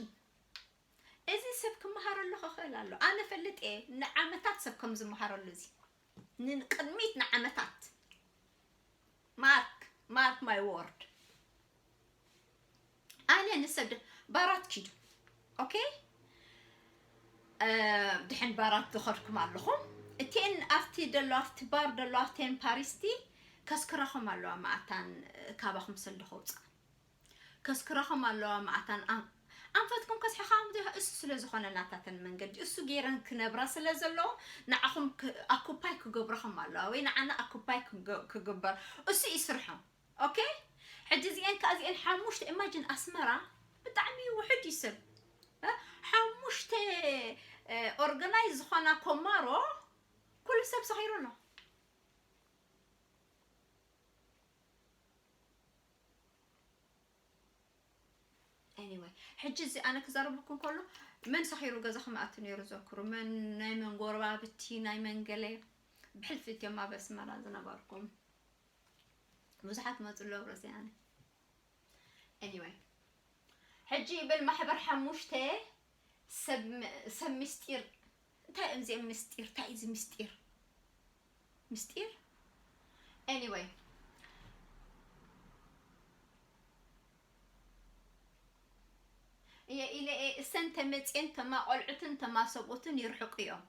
እዚ ሰብ ክመሃረሉ ክኽእል ኣሎ። ኣነ ፈልጥ እየ ንዓመታት ሰብ ከም ዝመሃረሉ። እዚ ንቅድሚት ንዓመታት ማርክ ማርክ ማይ ወርድ። ኣነ ንሰብ ድ- ባራት ኪዱ ኦኬ። ድሕን ባራት ዝኸድኩም ኣለኹም እቴን ኣብቲ ደሎ ኣብቲ ባር ደሎ ኣብቴን ፓሪስቲ ከስክረኹም ኣለዋ። ማዕታን ካባኹም ሰልዲ ከውፃ ከስክረኹም ኣለዋ። ማዕታን ኣንፈትኩም ከስሕኻም እሱ ስለ ዝኾነ ናታተን መንገዲ እሱ ገይረን ክነብራ ስለ ዘለዎ ንዓኹም ኣኩፓይ ክገብረኹም ኣለዋ ወይ ንዓና ኣኩፓይ ክገ- ክግበር እሱ ይስርሖም። ኦኬ፣ ሕጂ እዚአን ከ እዚአን ሓሙሽተ ኢማጂን ኣስመራ ብጣዕሚ ውሕድ እዩ ሰብ እ? ሓሙሽተ ኦርጋናይዝ ዝኾና ኮማሮ ኩሉ ሰብ ሰኺሩ ኣሎ። Anyway፣ ሕጂ እዚ ኣነ ክዛረበኩም ከሎ መን ሰኺሩ ገዛ ክመኣቱ ነይሩ ዘክሩ መን ናይ መን ጎረባብቲ ናይ መን ገለ ብሕልፊ እትዮም ኣብ ኣስመራ ዝነበርኩም ብዙሓት መፁ ኣለዉ ረዚኣነ። Anyway፣ ሕጂ ይብል ማሕበር ሓሙሽተ ሰብ ም- ሰብ ምስጢር እንታይ እዮም እዚኦም ምስጢር እንታይ እዚ ምስጢር ምስጢር Anyway፣ እየ ኢለ እየ እሰን ተመፅየን ተማ ቆልዑትን ተማ ሰብኡትን ይርሕቁ እዮም።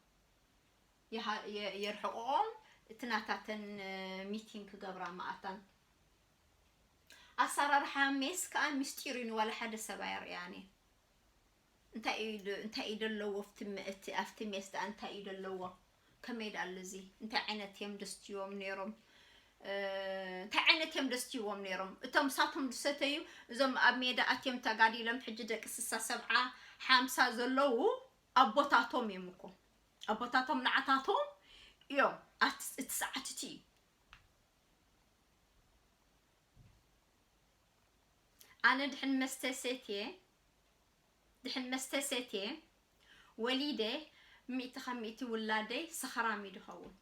ይሃ- የ- የርሕቆም እቲ ናታተን ሚቲንግ ክገብራ መኣታን ኣሰራርሓ ሜስ ከዓ ምስጢር እዩ ንዋላ ሓደ ሰብ ኣየርእያን እየ እንታይ እዩ ደ- እንታይ እዩ ደለዎ ኣብቲ ም- እቲ ኣብቲ ሜስ ደኣ እንታይ እዩ ደለዎ ከመይ ደኣ ኣሎ እዚ እንታይ ዓይነት እዮም ደስትዎም ነይሮም እንታይ ዓይነት እዮም ደስትዎም ነይሮም እቶም ሳቶም ዝሰተዩ እዞም ኣብ ሜዳ ኣትዮም ተጋዲሎም ሕጂ ደቂ ስሳ ሰብዓ ሓምሳ ዘለዉ ኣቦታቶም እዮም እኮ ኣቦታቶም ንዓታቶም እዮም እቲ ሰዓት እቲ እዩ ኣነ ድሕን መስተ ሰትየ ድሕን መስተ ሰትየ ወሊደ ሚእቲ ካብ ሚእቲ ውላደይ ሰኽራም እዩ ድኸውን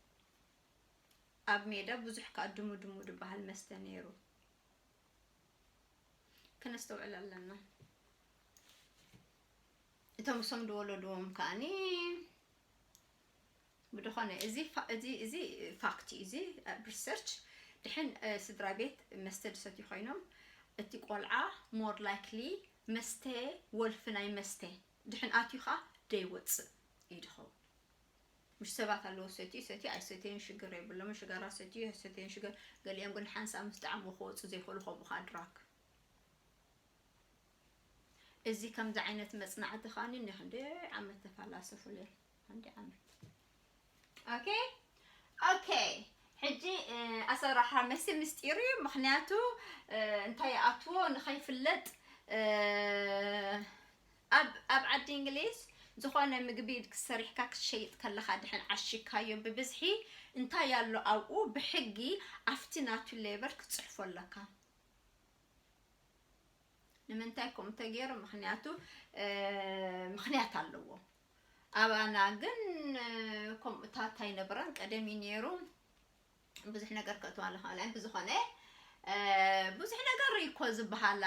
ኣብ ሜዳ ብዙሕ ከዓ ድሙ ድሙ ድበሃል መስተ ነይሩ ክነስተውዕል ኣለና እቶም እሶም ድወለድዎም ከዓኒ ብድኾነ እዚ ፋ- እዚ እዚ ፋክት እዩ፣ እዚ ሪሰርች ድሕን እ፣ ስድራ ቤት መስተ ድሰትዩ ኮይኖም እቲ ቆልዓ ሞር ላይክሊ መስተ ወልፊ ናይ መስተ ድሕን ኣትዩ ከዓ ደይወፅእ እዩ ድኸውን ምሽ ሰባት ኣለዎ ሰትዩ ሰትዩ ኣይሰተዩን ሽግር የብሎምን ሽጋራ ሰትዩ ኣይሰተዩን ሽግር ገሊኦም ግን ሓንሳእ ምስ ጣዕሙ ክወፁ ዘይክእሉ ከምኡ ከዓ ድራግ እዚ ከምዚ ዓይነት መጽናዕቲ ከኣኒ ንክንደይ ዓመት ተፈላሰፉሉ እዮም። ክንደይ ዓመት? ኦኬ ኦኬ። ሕጂ ኣሰራርሓ መሲ ምስጢር እዩ። ምክንያቱ እንታይ ይኣትዎ ንኸይፍለጥ ኣብ ኣብ ዓዲ እንግሊዝ ዝኾነ ምግቢ ክትሰሪሕካ ክትሸይጥ ከለኻ ድሕን ዓሽካዮ ብብዝሒ እንታይ ኣሎ ኣብኡ ብሕጊ ኣብቲ ናቱ ሌበር ክትፅሕፎ ኣለካ። ንምንታይ ከምኡ ተገይሩ ምክንያቱ ምክንያት ኣለዎ ኣባና ግን ከምኡታት ኣይነበረን ቀደም እዩ ነይሩ ብዙሕ ነገር ከእትዋ ለኻለ ብዝኾነ ብዙሕ ነገር እዩ እኮ ዝበሃል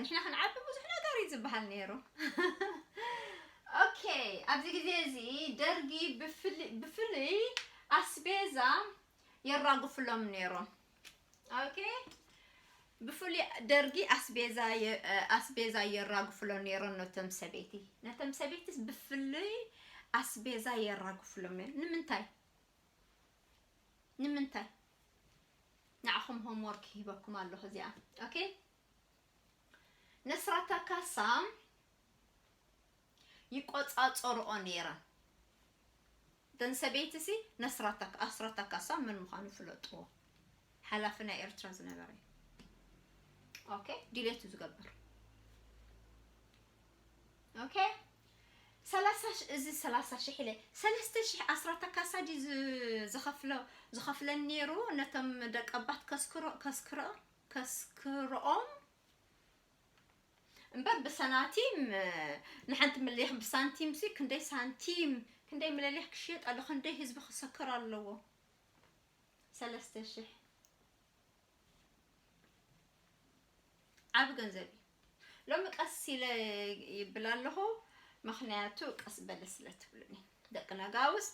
ንሕና ክንዓቢ ብዙሕ ነገር እዩ ዝበሃል ነይሩ ኦኬ ኣብዚ ግዜ እዚ ደርጊ ብፍልይ ኣስቤዛ የራግፍሎም ነይሮም ኦኬ ብፍሉይ ደርጊ ኣስቤዛ ኣስቤዛ የራግፍሎ ነይሮም ነቶም ሰበይቲ ነቶም ሰበይትስ ብፍሉይ ኣስቤዛ የራግፍሎም ነይሮም ንምንታይ ንምንታይ ንዓኹም ሆምወርክ ሂበኩም ኣለኹ እዚኣ ኦኬ ነስራታ ካሳ ይቆጻጸርኦ ነይረን ደን ሰበይቲ ሲ ነስራታ ኣስራታ ካሳ መን ምዃኑ ፍለጥዎ ሓላፊ ናይ ኤርትራ ዝነበረ ኦኬ ዲሌት ዝገብር ኦኬ ሰላሳ እዚ ሰላሳ ሽሕ ኢለ ሰለስተ ሽሕ ኣስራታ ካሳ ዲ ዝኸፍሎ ዝኸፍለን ነይሩ ነቶም ደቀባት ከስክሮ ከስክሮ ከስክሮኦም እምበር ብሰናቲም ንሓንቲ ምልሊኽ ብሳንቲም ሲ ክንደይ ሳንቲም ክንደይ ምልሊኽ ክሽየጥ ኣሎ ክንደይ ህዝቢ ክሰክር ኣለዎ ሰለስተ ሽሕ ዓብ ገንዘብ እዩ ሎሚ ቀስ ኢለ ይብል ኣለኹ ምኽንያቱ ቀስ በለ ስለ ትብሉኒ ደቂ ነጋውስ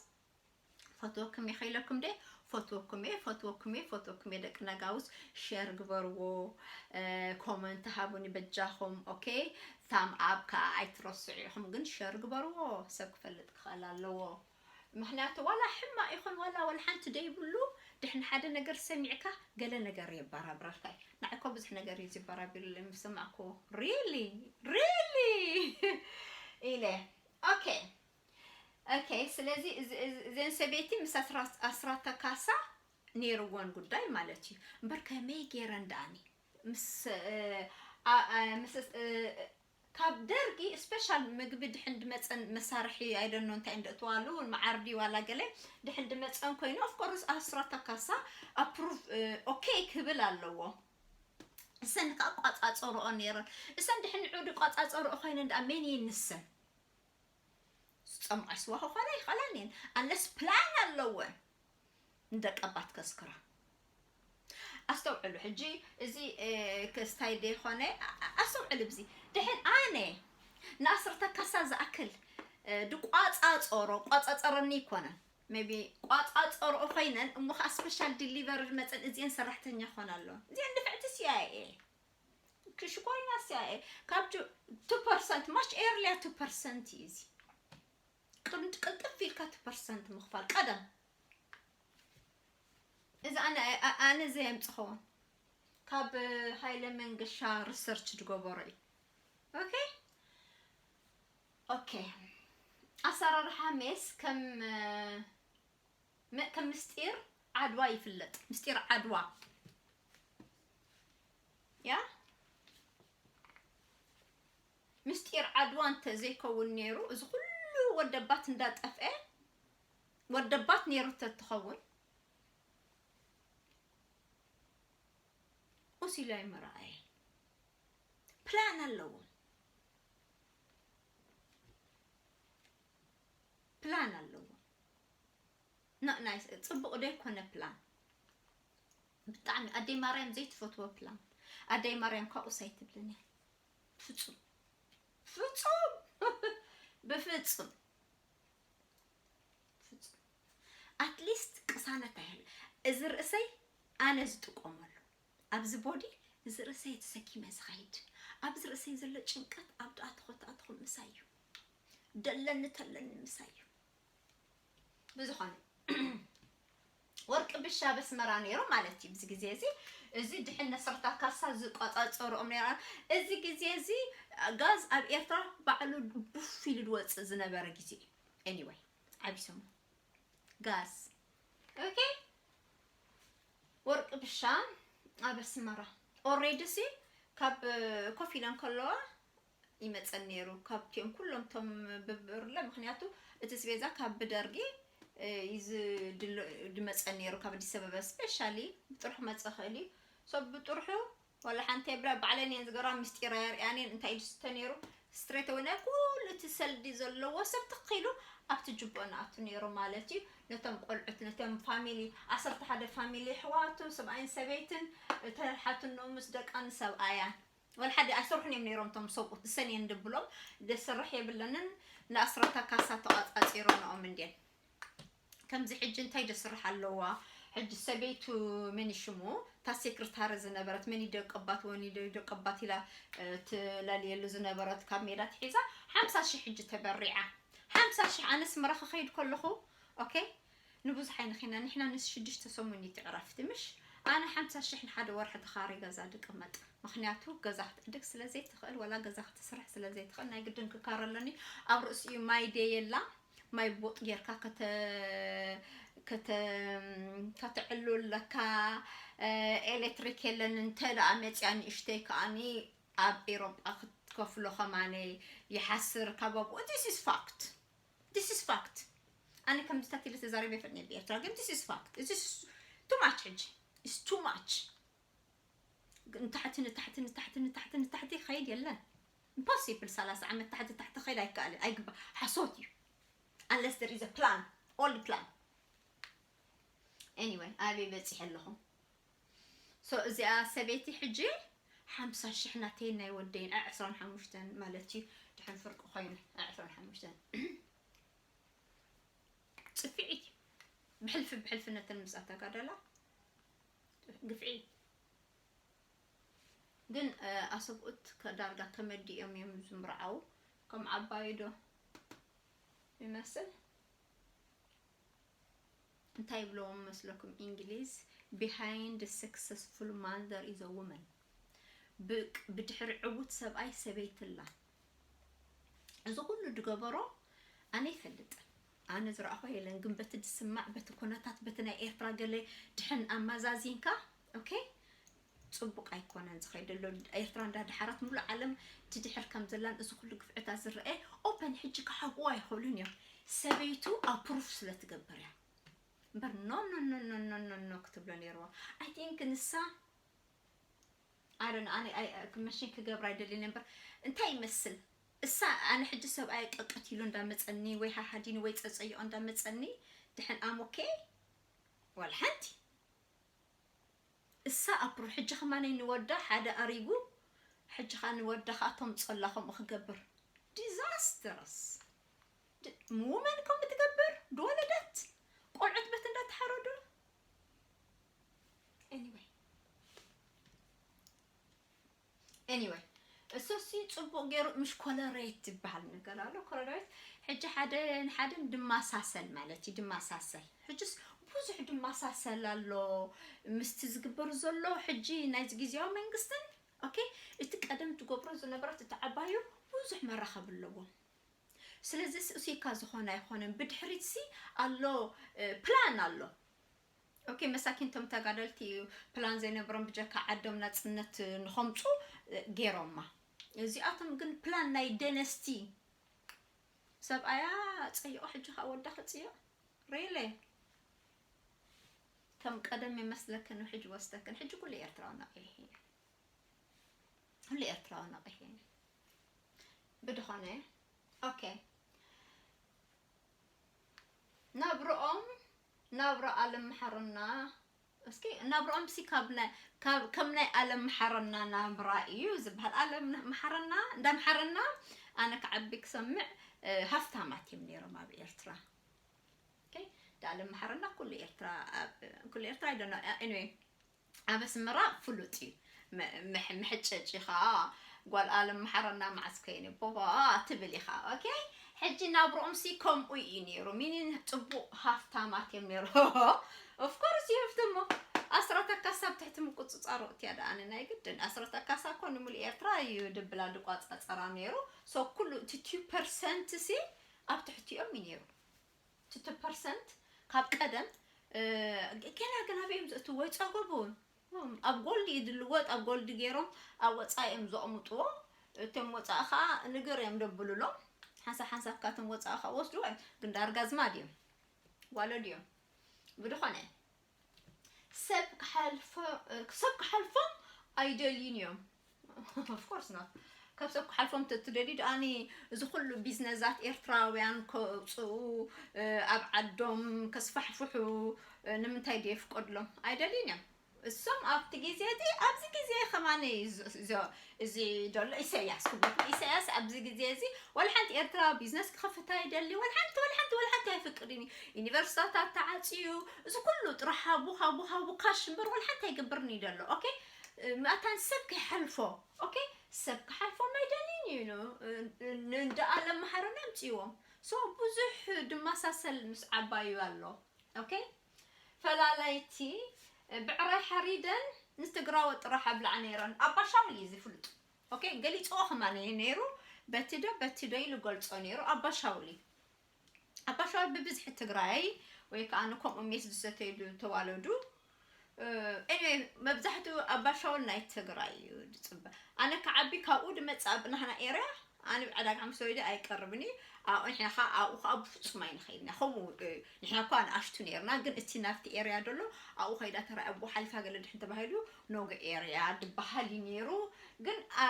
ፈትወኩም እየ ከይለኩም ደ ፈትወኩም እየ ፈትወኩም እየ ፈትወኩም እየ ደቂ ነጋውስ ሸር ግበርዎ ኮመንት ሃቡኒ በጃኹም ኦኬ ታም ኣብ ከዓ ኣይትረስዑ ኢኹም ግን ሸር ግበርዎ ሰብ ክፈልጥ ክኽእል ኣለዎ ምክንያቱ ዋላ ሕማቅ ይኹን ዋላ ዋላ ሓንቲ ደይብሉ ድሕን ሓደ ነገር ሰሚዕካ ገለ ነገር የባራብረልካ እዩ ንዓይ እኮ ብዙሕ ነገር እዩ ዝበራብርለይ ምስ ሰማዕኩዎ really really ኢለ። ኦኬ፣ ኦኬ። ስለዚ እዚ- እዚ- እዘን ሰበይቲ ምስ ኣስራ- ኣስራተ ካሳ ነይርወን ጉዳይ ማለት እዩ። እምበር ከመይ ገይረን ደኣኒ ምስ እ፣ ኣ- ኣ- ምስ እ፣ ካብ ደርጊ ስፔሻል ምግቢ ድሕን ድመፀን መሳርሒ ኣይደኖ እንታይ እንደእትዋሉ መዓርዲ ዋላ ገለ ድሕን ድመፀን ኮይኑ ኦፍኮርስ ኣስራተ ካሳ ኣፕሩቭ ኦኬ ክብል ኣለዎ። እሰን ከዓ ቋፃፀርኦ ነይረን። እሰን ድሕን ንዑ ድቋፃፀርኦ ኮይነን ደኣ መን እየን ንሰን? ዝፀምዓ ስዋ ክኾና ይኽእላን እየን። ኣንለስ ፕላን ኣለወን ንደቀባት ከስክራ። ኣስተውዕሉ ሕጂ፣ እዚ እ፣ ክስታይ ደይኮነ ኣ- ኣ- ኣስተውዕሉ። ብዚ ድሕን ኣነ ንኣስርተ ካሳ ዝኣክል እ፣ ድቋፃፀሮ ቋፃፀረኒ ይኮነን ሜቢ ቋፃፀርኦ ኮይነን እሞ ከዓ ስፔሻል ዲሊቨሪ መፀን እዚአን ሰራሕተኛ ክኾና ኣለወን። እዚአን ድፍዕቲ ሲኣይኤ ክሽኮሪና ሲኣይኤ ካብ ቱ ፐርሰንት ማች ኤርሊያ ቱ ፐርሰንት እዩ እዚ። ቅልጥፍ ኢልካ ቱ ፐርሰንት ምኽፋል ቀደም። እዚ ኣነ ኣነ ዘየምፅኸውን ካብ ሃይለ መንገሻ ሪሰርች ዝገበሮ እዩ። ኦኬ፣ ኦኬ። ኣሰራርሓ ሜስ ከም ከም ምስጢር ዓድዋ ይፍለጥ። ምስጢር ዓድዋ ያ ምስጢር ዓድዋ እንተ ዘይከውን ነይሩ፣ እዚ ኩሉ ወደባት እንዳጠፍአ፣ ወደባት ነይሩ ተትኸውን፣ ኡሲላይ መርኣየ። ፕላን ኣለዎም፣ ፕላን ኣለዎም። ና- ናይ ጽቡቕ ዶ ይኮነ ፕላን? ብጣዕሚ ኣደይ ማርያም ዘይትፈትዎ ፕላን። ኣደይ ማርያም ካብኡስ ኣይትብልን እያ። ፍጹም፣ ፍጹም፣ ብፍጹም፣ ፍጹም። ኣትሊስት ቅሳነት ኣይህል። እዚ ርእሰይ ኣነ ዝጥቀመሉ፣ ኣብዚ ቦዲ፣ እዚ ርእሰይ ተሰኪመ ዝኸይድ፣ ኣብዚ ርእሰይ ዘሎ ጭንቀት ኣብ ደኣ ተኾተኣትኹም ምሳይ እዩ። ደለኒ ተለኒ ምሳይ እዩ። ብዝኾነ ወርቂ ብሻ በስመራ ነይሩ ማለት እዩ። ብዚ ግዜ እዚ፣ እዚ ድሕን ነስርታ ካሳ ዝቆጻጸርኦም ነይራ። እዚ ግዜ እዚ ጋዝ ኣብ ኤርትራ ባዕሉ ቡፍ ኢሉ ዝወጽእ ዝነበረ ግዜ እዩ። ኤኒወይ፣ ዓቢሶሞ ጋዝ። ኦኬ፣ ወርቂ ብሻ ኣብ ኣስመራ ኦሬዲ ሲ ካብ ኮፍ ኢለን ከለዋ ይመጸን ነይሩ፣ ካብቲኦም ኩሎም ቶም ብብርለ። ምኽንያቱ እቲ ስቤዛ ካብ ብደርጊ እዩ ዝድሎ- ድመጸን ነይሩ፣ ካብ ኣዲስ ኣበባ ስፔሻሊ ብጥርሑ መጸ ክእል እዩ። ሶ ብጥርሑ ዋላ ሓንቲ የብላ፣ ባዕለን እየን ዝገራ፣ ምስጢር ኣየርእያን እየን። እንታይ እዩ ዝስተ ነይሩ? ስትሬት ኣወይ ናይ ኩሉ እቲ ሰልዲ ዘለዎ ሰብ ትኽ ኢሉ ኣብቲ ጅቦ ንኣቱ ነይሩ ማለት እዩ። ነቶም ቆልዑት፣ ነቶም ፋሚሊ፣ ዓሰርተ ሓደ ፋሚሊ፣ ኣሕዋቱ፣ ሰብኣይን ሰበይትን፣ እተን ሓትኖ ምስ ደቃን ሰብኣያን። ወላ ሓደ ኣይሰርሑን እዮም ነይሮም እቶም ሰብኡት፣ እሰን እየን ድብሎም፣ ደሰርሕ የብለንን፣ ንኣስራታ ካሳ ተቋጻጺሮንኦም እንድየን። ከምዚ ሕጂ እንታይ ደስርሕ ኣለዋ? ሕጂ ሰበይቱ መን እዩ ሽሙ? እታ ሴክሬታሪ ዝነበረት፣ መን ይደቀባት፣ ወን ይደቀባት ኢላ፣ እ፣ ትለልየሉ ዝነበረት ካብ ሜዳ ትሒዛ፣ ሓምሳ ሺሕ ሕጂ ተበሪዓ። ሓምሳ ሺሕ ኣነ ኣስመራ ክኸይድ ከለኹ፣ ኦኬ፣ ንብዙሕ ኣይንኺና፣ ንሕና ንስ ሽዱሽተ ሰሙን እዩ እቲ ዕረፍቲ፣ ምሽ? ኣነ ሓምሳ ሺሕ ንሓደ ወርሒ ተኻሪ ገዛ ድቅመጥ። ምኽንያቱ ገዛ ክትዕድግ ስለ ዘይትኽእል፣ ወላ ገዛ ክትስራሕ ስለ ዘይትኽእል፣ ናይ ግድን ክካረ ኣለኒ። ኣብ ርእሲኡ ማይ ደየላ፣ ማይ ቦጥ ጌርካ ከተ-፣ ከተ-፣ ከተዕሉ ኣለካ። እ፣ ኤሌክትሪክ የለን፣ እንተ ደኣ መጽያ ንእሽተይ ከኣኒ ኣብ ኤሮጳ ክትከፍሎ ከማነ ይሓስር ካብ ኣብኡ። This is fact. This is fact. ኣነ ከምዚታት ኢለ ተዛሪበ ይፈልጥ እየ ብኤርትራ፣ ግን this is fact. This is too much ሕጂ. It's too much. ንታሕቲ፣ ንታሕቲ፣ ንታሕቲ፣ ንታሕቲ፣ ንታሕቲ ይኸይድ የለን። ኢምፖሲብል፣ ሰላሳ ዓመት ታሕቲ፣ ታሕቲ ክኸይድ ኣይከኣልን፣ ኣይግባ-፣ ሓሶት እዩ። Unless there is a plan, all plan. Anyway፣ ኣበይ በጺሐ ኣለኹ? ሶ፣ እዚኣ ሰበይቲ ሕጂ ሓምሳ ሽሕ ናተይን ናይ ወደይን፣ ዓ-፣ ዕስራን ሓሙሽተን ማለት እዩ፣ ድሕን ፍርቂ ኮይኑ፣ ዓ-፣ ዕስራን ሓሙሽተን። ጽፍዒት። ብሕልፊ፣ ብሕልፊ ነተን ምስኣ ተጋደላ። ግፍዒ። ግን፣ እ፣ ኣሰብኡት ከ-፣ ዳርጋ ከመዲኦም እዮም ዝምርዓው። ከም ዓባዩ ዶ ይመስል? እንታይ ይብለዎም መስለኩም እንግሊዝ? Behind a successful mother is a woman። ብ-፣ ብድሕሪ ዕዉት ሰብኣይ ሰበይቲ ኣላ። እዚ ኩሉ ዝገበሮ ኣነ ይፈልጥ። ኣነ ዝረኣኹ የለን፣ ግን በቲ ዝስማዕ፣ በቲ ኩነታት፣ በቲ ናይ ኤርትራ ገለ ድሕን ኣመዛዚንካ፣ ኦኬ፣ ጽቡቕ ኣይኮነን ዝኸይድ ዘሎ። ኤርትራ እንዳደሓረት፣ ሙሉእ ዓለም ትድሕር ከም ዘላን፣ እዚ ኩሉ ግፍዕታት ዝረአ ኦፐን ሕጂ ክሓብኡ ኣይኽእሉን እዮም። ሰበይቱ ኣፕሩፍ ስለ ትገብር እያ። እምበር ኖ ኖ ኖ ኖ ኖ ኖ ኖ ክትብሎ ነይርዋ። I think ንሳ፣ I don't know፣ ኣነ ኣይ- ኣይ- መሽን ክገብር ኣይደልን እምበር፣ እንታይ ይመስል? እሳ፣ ኣነ ሕጂ ሰብኣይ ቀቀት ኢሉ እንዳመጸኒ፣ ወይ ሃሃዲኒ ወይ ጸጸይኦ እንዳመጸኒ፣ ድሕን ኣም ኦኬ ዋላ ሓንቲ። እሳ ኣፕሩ ሕጂ ከማነይ ንወዳ ሓደ ኣሪጉ፣ ሕጂ ኸኣ ንወዳ ኸኣ ተምጸላ ከምኡ ክገብር። ዲዛስትረስ። ውመን ከምኡ ትገብር፣ ዝወለደት ቆልዑት በት እንዳተሓረዱ። Anyway፣ anyway፣ እሱ ሲ ጽቡቕ ገይሩ፣ ምሽ ኮለሬት ዝበሃል ነገር ኣሎ። ኮለሬት ሕጂ ሓደ ንሓደ ድማሳሰል ማለት እዩ። ድማሳሰል፣ ሕጅስ ብዙሕ ድማሳሰል ኣሎ ምስቲ ዝግበር ዘሎ ሕጂ ናይዚ ግዜያዊ መንግስትን። ኦኬ፣ እቲ ቀደም ትገብሮ ዝነበረት፣ እቲ ዓባዩ ብዙሕ መራኸቢ ኣለዎ። ስለዚ ስእሲካ ዝኾነ ኣይኾነን። ብድሕሪት ሲ ኣሎ፣ እ፣ ፕላን ኣሎ። ኦኬ፣ መሳኪን ቶም ተጋደልቲ እዩ ፕላን ዘይነበሮም፣ ብጀካ ዓዶም ናጽነት ንኸምጹ፣ እ፣ ገይሮማ። እዚኣቶም ግን ፕላን ናይ ደነስቲ። ሰብኣያ ጸይቑ፣ ሕጂ ኸኣ ወዳ ክጽይቕ? ሪሊ? ከም ቀደም ይመስለክን፣ ሕጂ ወስተክን። ሕጂ ኩሉ ኤርትራዊ ነቒሑ እዩ። ኩሉ ኤርትራዊ ነቒሑ እዩ። ብድኾነ፣ ኦኬ። ናብርኦም ናብራ ኣለም መሓረና። እስኪ ናብርኦም ሲ ካብ ናይ- ካብ- ከም ናይ ኣለም መሓረና ናብራ እዩ ዝበሃል። ኣለም መሓረና፣ እንዳ መሓረና ኣነ ክዓቢ ክሰምዕ፣ እ፣ ሃፍታማት እዮም ነይሮም ኣብ ኤርትራ። ኦኬ፣ እንዳ ኣለም መሓረና ኩሉ ኤርትራ ኣብ- ኩሉ ኤርትራ፣ I don't know፣ anyway፣ ኣብ ኣስመራ ፍሉጥ እዩ። መ- መሕ- መሐጨጪ ኸኣ ጓል ኣለም መሓረና መዓስ ኮይነ ቦባ ትብል ኢኻ። ኦኬ፣ ሕጂ ናብርኦም ሲ ከምኡ እዩ ነይሩ። ሚኒን ጽቡቕ ሃፍታማት እዮም ነይሩ። Of course you have to mo-፣ ኣስራታ ካሳ ኣብ ትሕቲ ምቁጽጻር ወቕትያ ደኣ ኣነ ናይ ግድን። ኣስራታ ካሳ እኮ ንሙሉእ ኤርትራ እዩ ድብላ ድቋጻጸራ ነይሩ። So ኩሉ እቲ two percent ሲ ኣብ ትሕቲኦም እዩ ነይሩ። Two percent ካብ ቀደም፣ እ፣ ገና ገና በዮም ዘእትዎ ይጸገቡ። ኣብ ጎልድ እዩ ድልወጥ፣ ኣብ ጎልድ ገይሮም ኣብ ወጻኢ እዮም ዘቕምጥዎ። እቶም ወጻኢ ኸኣ ንግር እዮም ደብሉሎም። ሓንሳብ ሓንሳብ ካቶም ወጻኢ ኸኣ ወስድዎ እዮም። ግን ዳርጋ ኣዝማድ እዮም። ጓሎ ድዮም? ብድኾነ ሰብ ክሓልፎ-፣ ሰብ ክሓልፎም ኣይደልዩን እዮም። Of course not። ካብ ሰብ ክሓልፎም ተ-፣ ትደልዩ ደኣኒ እዚ ኩሉ ቢዝነሳት ኤርትራውያን ከውፅኡ፣ እ፣ ኣብ ዓዶም ከስፋሕፍሑ፣ እ፣ ንምንታይ ድየ ፍቀድሎም? ኣይደልዩን እዮም። እሶም ኣብቲ ግዜ እቲ፣ ኣብዚ ግዜ ከማን እዩ ዝ-፣ ዝ-፣ እዚ ዘሎ ኢሳያስ ክብለኩም። ኢሳያስ ኣብዚ ግዜ እዚ ዋላ ሓንቲ ኤርትራ ቢዝነስ ክኸፍት ኣይደሊ፣ ዋላ ሓንቲ፣ ዋላ ሓንቲ፣ ዋላ ሓንቲ ኣይፍቅድን እዩ። ዩኒቨርሲቲታት ተዓጽዩ፣ እዚ ኩሉ ጥራሕ ሃቡ፣ ሃቡ፣ ሃቡ ካሽ እምበር ዋላ ሓንቲ ኣይገብርን እዩ ዘሎ። ኦኬ? መታን ሰብ ከይሓልፎ፣ ኦኬ? ሰብ ክሓልፎም ኣይደልን እዩ። ን-፣ ን-፣ እንዳ ኣለም መሓረና ኣምጽእዎም። So ብዙሕ ድመሳሰል ምስ ዓባዩ ኣሎ። ኦኬ? ፈላላይቲ ብዕራይ ሓሪደን ንትግራወ ጥራሕ ኣብላዕ ነይረን። ኣባሻውል እዩ ዝፍልጡ። ኦኬ? ገሊጽዎ ከማን እዩ ነይሩ። በቲ ዶ፣ በቲ ዶ ኢሉ ገልጾ ነይሩ። ኣባሻውል እዩ። ኣባሻውል ብብዝሒ ትግራይ ወይ ከዓ ንከምኡ ሜስ ዝሰተይሉ ተዋለዱ። እ፣ ኤኒዌይ፣ መብዛሕትኡ ኣባሻውል ናይ ትግራይ እዩ ዝፅበ። ኣነ ክዓቢ ካብኡ ድመፅእ ኣብ ናህና ኤርያ፣ ኣነ ብዕዳጋ ምስ ወይደ ኣይቀርብን እዩ። ኣብኡ ንሕና ከዓ፣ ኣብኡ ከዓ ብፍፁም ኣይንኸይድና። ከምኡ፣ እ፣ ንሕና እኳ ንኣሽቱ ነይርና፣ ግን እቲ ናብቲ ኤርያ ደሎ፣ ኣብኡ ከይዳ ተራይ ኣብኡ ሓሊፋ ገለ ድሕን ተባሂሉ፣ ኖጎ ኤርያ ድበሃል እዩ ነይሩ። ግን፣ አ፣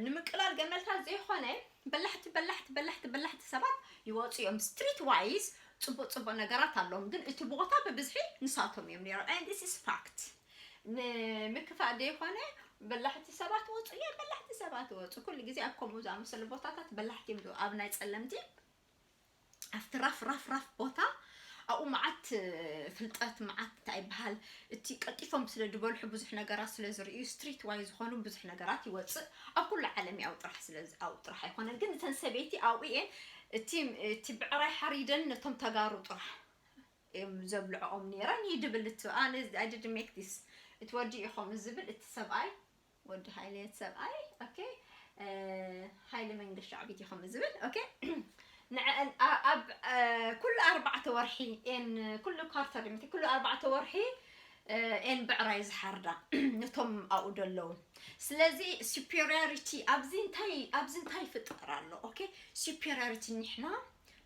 ንምቅላል ገመልታት ዘይኮነ፣ በላሕቲ፣ በላሕቲ፣ በላሕቲ፣ በላሕቲ ሰባት ይወፁ እዮም። ስትሪት ዋይዝ ፅቡቅ ፅቡቅ ነገራት ኣለዎም፣ ግን እቲ ቦታ ብብዝሒ ንሳቶም እዮም ነይሮም። And this is fact። ንምክፋእ ዘይኮነ፣ በላሕቲ ሰባት ወፁ እዮም፣ በላሕቲ ሰባት ወፁ። ኩሉ ግዜ ኣብ ከምኡ ዝኣመሰሉ ቦታታት በላሕቲ እዮም፣ ኣብ ናይ ፀለምቲ፣ ኣብቲ ራፍ፣ ራፍ፣ ራፍ ቦታ፣ ኣብኡ መዓት ፍልጠት፣ መዓት እንታይ ይበሃል፣ እቲ ቀልጢፎም ስለ ዝበልሑ፣ ብዙሕ ነገራት ስለ ዝርእዩ፣ ስትሪት ዋይ ዝኾኑ ብዙሕ ነገራት ይወፅእ። ኣብ ኩሉ ዓለም እዩ፣ ኣብኡ ጥራሕ ስለ ዝ-፣ ኣብኡ ጥራሕ ኣይኮነን። ግን እተን ሰበይቲ ኣብኡ እየን፣ እቲ፣ እቲ ብዕራይ ሓሪደን ነቶም ተጋሩ ጥራሕ እዮም ዘብልዕኦም ነይረን። ይድብል እቲ፣ ኣነ፣ I didn't make this። እቲ ወዲ ኢኹም ዝብል እቲ ሰብኣይ፣ ወዲ ሃይለ ሰብኣይ፣ ኦኬ፣ ሃይለ መንገሻ ዓቢት እዩ ከም ዝብል። ኦኬ፣ ንዐን ኣ- ኣብ እ፣ ኩሉ ኣርባዕተ ወርሒ ኤን ኩሉ ኳርተር፣ ምት ኩሉ ኣርባዕተ ወርሒ እ፣ ኤን ብዕራይ ዝሓርዳ ነቶም ኣብኡ ደለዉ። ስለዚ superiority ኣብዚ እንታይ ኣብዚ እንታይ ይፍጠር ኣሎ? ኦኬ፣ superiority ንሕና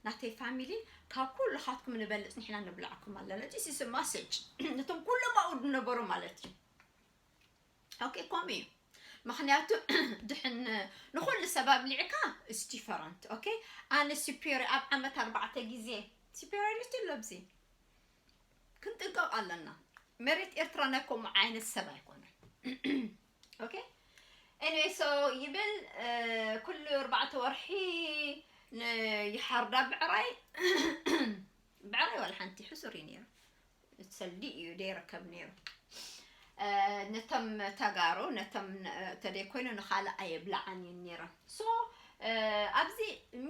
ናተይ ፋሚሊ ካብ ኩልኻትኩም ንበልፅ ንሕና ንብላዕኩም ኣለና። This is a message ነቶም ኩሎም ኣብኡ ዝነበሩ ማለት እዩ። ኦኬ፣ ከምኡ እዩ። ምክንያቱ ድሕን ንኩሉ ሰብ ኣብሊዕካ is different። ኦኬ፣ ኣነ superior ኣብ ዓመት ኣርባዕተ ግዜ superiority ኣሎ። ኣብዚ ክንጥንቀቕ ኣለና። መሬት ኤርትራ ናይ ከምኡ ዓይነት ሰብ ኣይኮነን። ኦኬ፣ anyway so ይብል እ፣ ኩሉ ኣርባዕተ ወርሒ ን- ይሓርዳ ብዕራይ ብዕራይ ዋላ ሓንቲ ሕሱር እዩ ነይሩ። ሰልዲ እዩ ዘይርከብ ነይሩ። እ፣ ነቶም ተጋሩ ነቶም እ፣ ተደይኮይኑ ንኻልእ ኣየብላዓን እዩ ነይሩ። So እ፣ ኣብዚ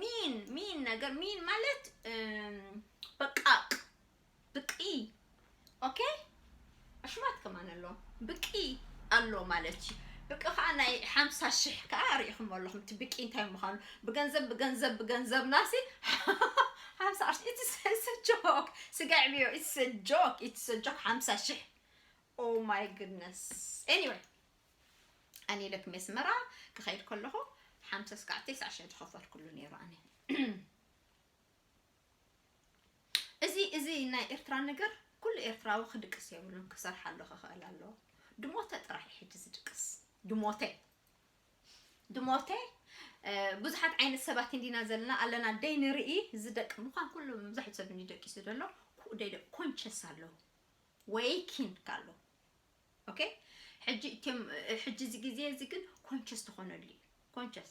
ሚን ሚን ነገር ሚን ማለት እ፣ በቃቅ ብቂ። ኦኬ፣ ኣሽማት ከማን ኣሎ። ብቂ ኣሎ ማለት እዩ። ብቂ ከዓ ናይ ሓምሳ ሽሕ ከዓ ርኢኹም ኣለኹም። እቲ ብቂ እንታይ ምዃኑ ብገንዘብ ብገንዘብ ብገንዘብ ናሲ ሓምሳ ቅርሺ። It's a joke። ስጋ ዕብዮ it's a joke። It's a joke። ሓምሳ ሽሕ። Oh my goodness። Anyway ኣነ ኢለ ክም ኣስመራ ክኸይድ ከለኹ ሓምሳ ስጋዕ ተስዓ ሽሕ ዝኸፈልኩሉ ነይሩ ኣነ። እዚ እዚ ናይ ኤርትራ ነገር ኩሉ ኤርትራዊ ክድቅስ የብሉን። ክሰርሓሉ ክኽእል ኣለዎ። ድሞተ ጥራሕ እዩ ሕጂ ዝድቅስ። ድሞተ ድሞተ እ፣ ብዙሓት ዓይነት ሰባት እንዲና ዘለና ኣለና ደይ ንርኢ ዝደቅ ምዃን ኩሉ መብዛሕትኡ ሰብ እንዲ ደቂሱ ዘሎ ኩ- ደይ ደቅ ኮንሸስ ኣለዎ። ወይኪን ካሎ ኦኬ። ሕጂ እትም ሕጂ እዚ ግዜ እዚ ግን ኮንሸስ ትኾነሉ እዩ። ኮንሸስ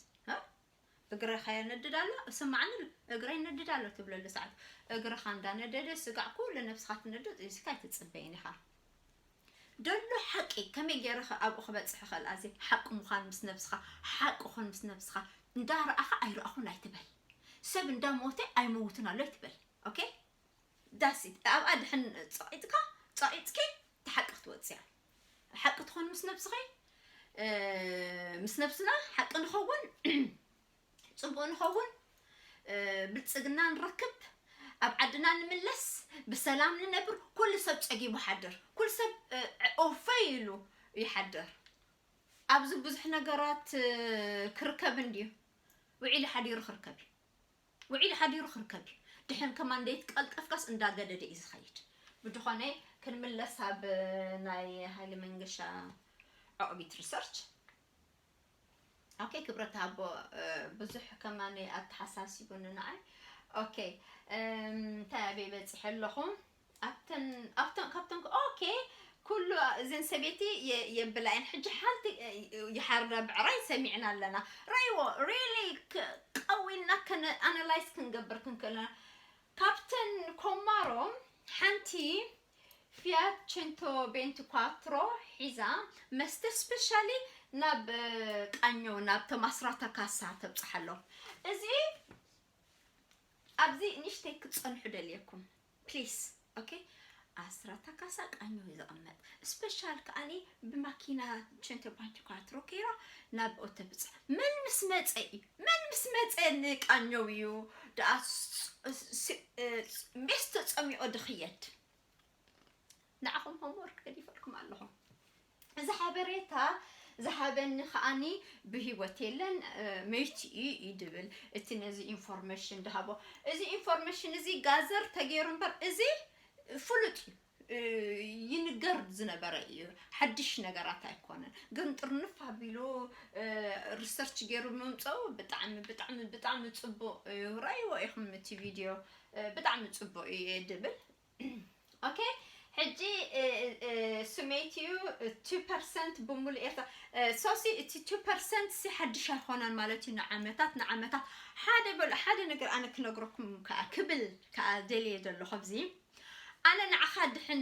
እግረኻ የነድድ ኣሎ። ስማዕኒ እግረ ይነድድ ኣሎ ትብለሉ ሰዓት እግርኻ እንዳነደደ ስጋዕ ኩሉ ነብስኻ ትነድድ እዚካ ኣይትጽበይን ኢኻ። ደሎ ሓቂ ከመይ ገይረ ኣብኡ ክበጽሕ ይኽእል ኣዜ ሓቂ ምዃን ምስ ነብስኻ ሓቂ ኾን ምስ ነብስኻ እንዳረኣኻ ኣይረኣኹን ኣይትበል። ሰብ እንዳሞተ ኣይመውትን ኣሎ ኣይትበል። ኦኬ ዳሲት ኣብኣ ድሕን ጸቂጥካ ጸቂጥኪ ተሓቂ ክትወፅያ ሓቂ ትኾን ምስ ነብስኺ እ፣ ምስ ነብስና ሓቂ ንኸውን ጽቡቅ ንኸውን እ፣ ብልጽግና ንረክብ ኣብ ዓድና ንምለስ ብሰላም ንነብር ኩሉ ሰብ ጸጊቡ ሓድር ኩሉ ሰብ እ፣ ኦፈይ ኢሉ ይሓድር ኣብዚ ብዙሕ ነገራት እ፣ ክርከብ እንድዩ ውዒሉ ሓዲሩ ክርከብ እዩ ውዒሉ ሓዲሩ ክርከብ እዩ ድሕን ከማን ደይት ቀልጠፍካስ እንዳገደደ እዩ ዝኸይድ ብድኾነ ክንምለስ ኣብ ናይ ሃይለ መንገሻ ዑቕቢት ሪሰርች ኦኬ ክብረት ኣቦ ብዙሕ ከማን ኣተሓሳሲቡኒ ንዓይ ኦኬ እንታይ ኣበይ በፂሐ ኣለኹ ኣብተን ኣብተን ካብተን ኦኬ ኩሉ እዘን ሰበይቲ የብላየን ሕጂ ሓንቲ ይሓርዳ ብዕራይ ሰሚዕና ኣለና ራይዎ really ቀዊልና ኣናላይዝ ክንገብር ክንክእልና ካብተን ኮማሮ ሓንቲ ፊያት ቸንቶ ቤንቲ ኳትሮ ሒዛ መስተ ስፔሻሊ ናብ ቃኘው ናብ ተማስራታ ካሳ ተብፅሓሎም እዚ ኣብዚ ንእሽተይ ክትፀንሑ ደልየኩም ፕሊስ ኦኬ ኣስራታ ካሳ ቃኘው እዩ ዝቕመጥ ስፔሻል ከዓኒ ብማኪና ቸንቶ ቤንቲ ኳትሮ ከይራ ናብ ኦተብፅሕ መን ምስ መፀ እዩ መን ምስ መፀ ንቃኘው እዩ ደኣ ቤስ ተፀሚኦ ድኽየድ ንዓኹም ሆምወርክ ገዲፈልኩም ኣለኹ እዚ ሓበሬታ ዝሃበኒ ከዓኒ ብህይወት የለን መይቲ እዩ እዩ ድብል እቲ ነዚ ኢንፎርሜሽን ድሃቦ እዚ ኢንፎርሜሽን እዚ ጋዘር ተገይሩ እምበር እዚ ፍሉጥ እዩ ይንገር ዝነበረ እዩ ሓድሽ ነገራት ኣይኮነን ግን ጥርንፍ ኣቢሉ ሪሰርች ገይሩ ምምፀኡ ብጣዕሚ ብጣዕሚ ብጣዕሚ ፅቡቅ እዩ ራይዎ ኢኹም እቲ ቪድዮ ብጣዕሚ ፅቡቅ እዩ ድብል ኦኬ ሕጂ ስሜት እዩ ቱ ፐርሰንት ብሙሉ ኤርትራ ሶሲ እቲ ቱ ፐርሰንት ሲ ሓድሽ ኣይኮነን ማለት እዩ ንዓመታት ንዓመታት ሓደ በሉ ሓደ ነገር ኣነ ክነግረኩም ከዓ ክብል ከዓ ደልየ ዘለኹ ኣብዚ ኣነ ንዓኻ ድሕን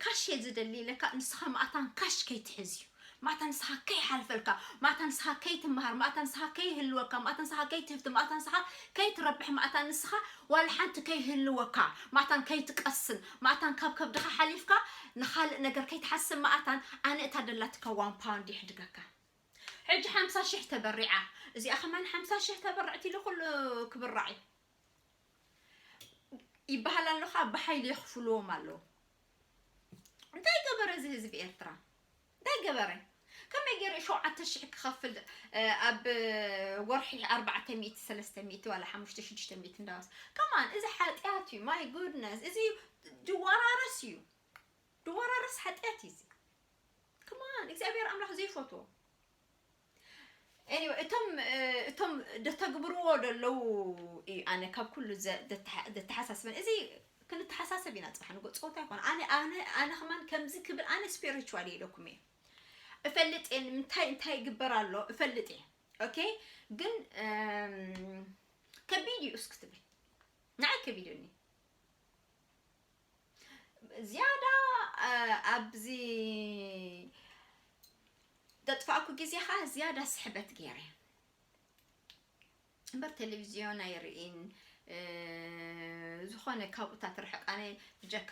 ካሽ እየ ዝደሊ ኢለካ ንስኻ ማእታን ካሽ ከይትሕዝ እዩ ማእታ ንስኻ ከይሓልፈልካ ማእታ ንስኻ ከይትምሃር ማእታ ንስኻ ከይህልወካ ማእታ ንስኻ ከይትህፍቲ ማእታ ንስኻ ከይትረብሕ ማእታ ንስኻ ዋላ ሓንቲ ከይህልወካ ማእታን ከይትቀስን ማእታን ካብ ከብድኻ ሓሊፍካ ንኻልእ ነገር ከይትሓስብ ማእታን ኣነ እታ ደላትካ ዋን ፓውንድ ይሕድገካ ሕጂ ሓምሳ ሽሕ ተበሪዓ፣ እዚኣ ከማን ሓምሳ ሽሕ ተበርዕት ኢሉ ኩሉ ክብራዕ እዩ ይበሃል ኣሎ ኸዓ፣ ብሓይሊ የኽፍልዎም ኣለዉ። እንታይ ገበረ እዚ ህዝቢ ኤርትራ? እንታይ ገበረ? ከመይ ገይሩ ሸውዓተ ሽሕ ክኸፍል፣ እ፣ ኣብ ወርሒ ኣርባዕተ ሚእቲ፣ ሰለስተ ሚእቲ ዋላ ሓሙሽተ፣ ሽዱሽተ ሚእቲ እንዳወሰደ? ከማን እዚ ሓጢኣት እዩ። My goodness፣ እዚ ድወራረስ እዩ። ድወራረስ ሓጢኣት እዩ እዚ። ከማን እግዚኣብሔር ኣምላኽ ዘይፈትዎ። Anyway፣ እቶም፣ እ፣ እቶም ደተግብርዎ ደለዉ እዩ ኣነ ካብ ኩሉ ዘ-፣ ደተሓ-፣ ደተሓሳስበን። እዚ ክንተሓሳሰብ ኢና ጽባሕ ንጎ ጸወታ ይኮን። ኣነ፣ ኣነ፣ ኣነ ከማን ከምዚ ክብል ኣነ ስፒሪቹዋል እየ ኢለኩም እየ። እፈልጥ እየ ንምንታይ እንታይ ይግበር ኣሎ እፈልጥ እየ። ኦኬ፣ ግን፣ እም፣ ከቢድ እዩ እስኪ ትብል። ንዓይ ከቢድ እዩኒ። ዝያዳ፣ እ፣ ኣብዚ ዘጥፋእኩ ግዜ ኸዓ ዝያዳ ስሕበት ገይረ። እምበር ቴሌቪዝዮን ኣይርእን፣ እ፣ ዝኾነ ካብኡታት ርሕቕ። ኣነ ብጀካ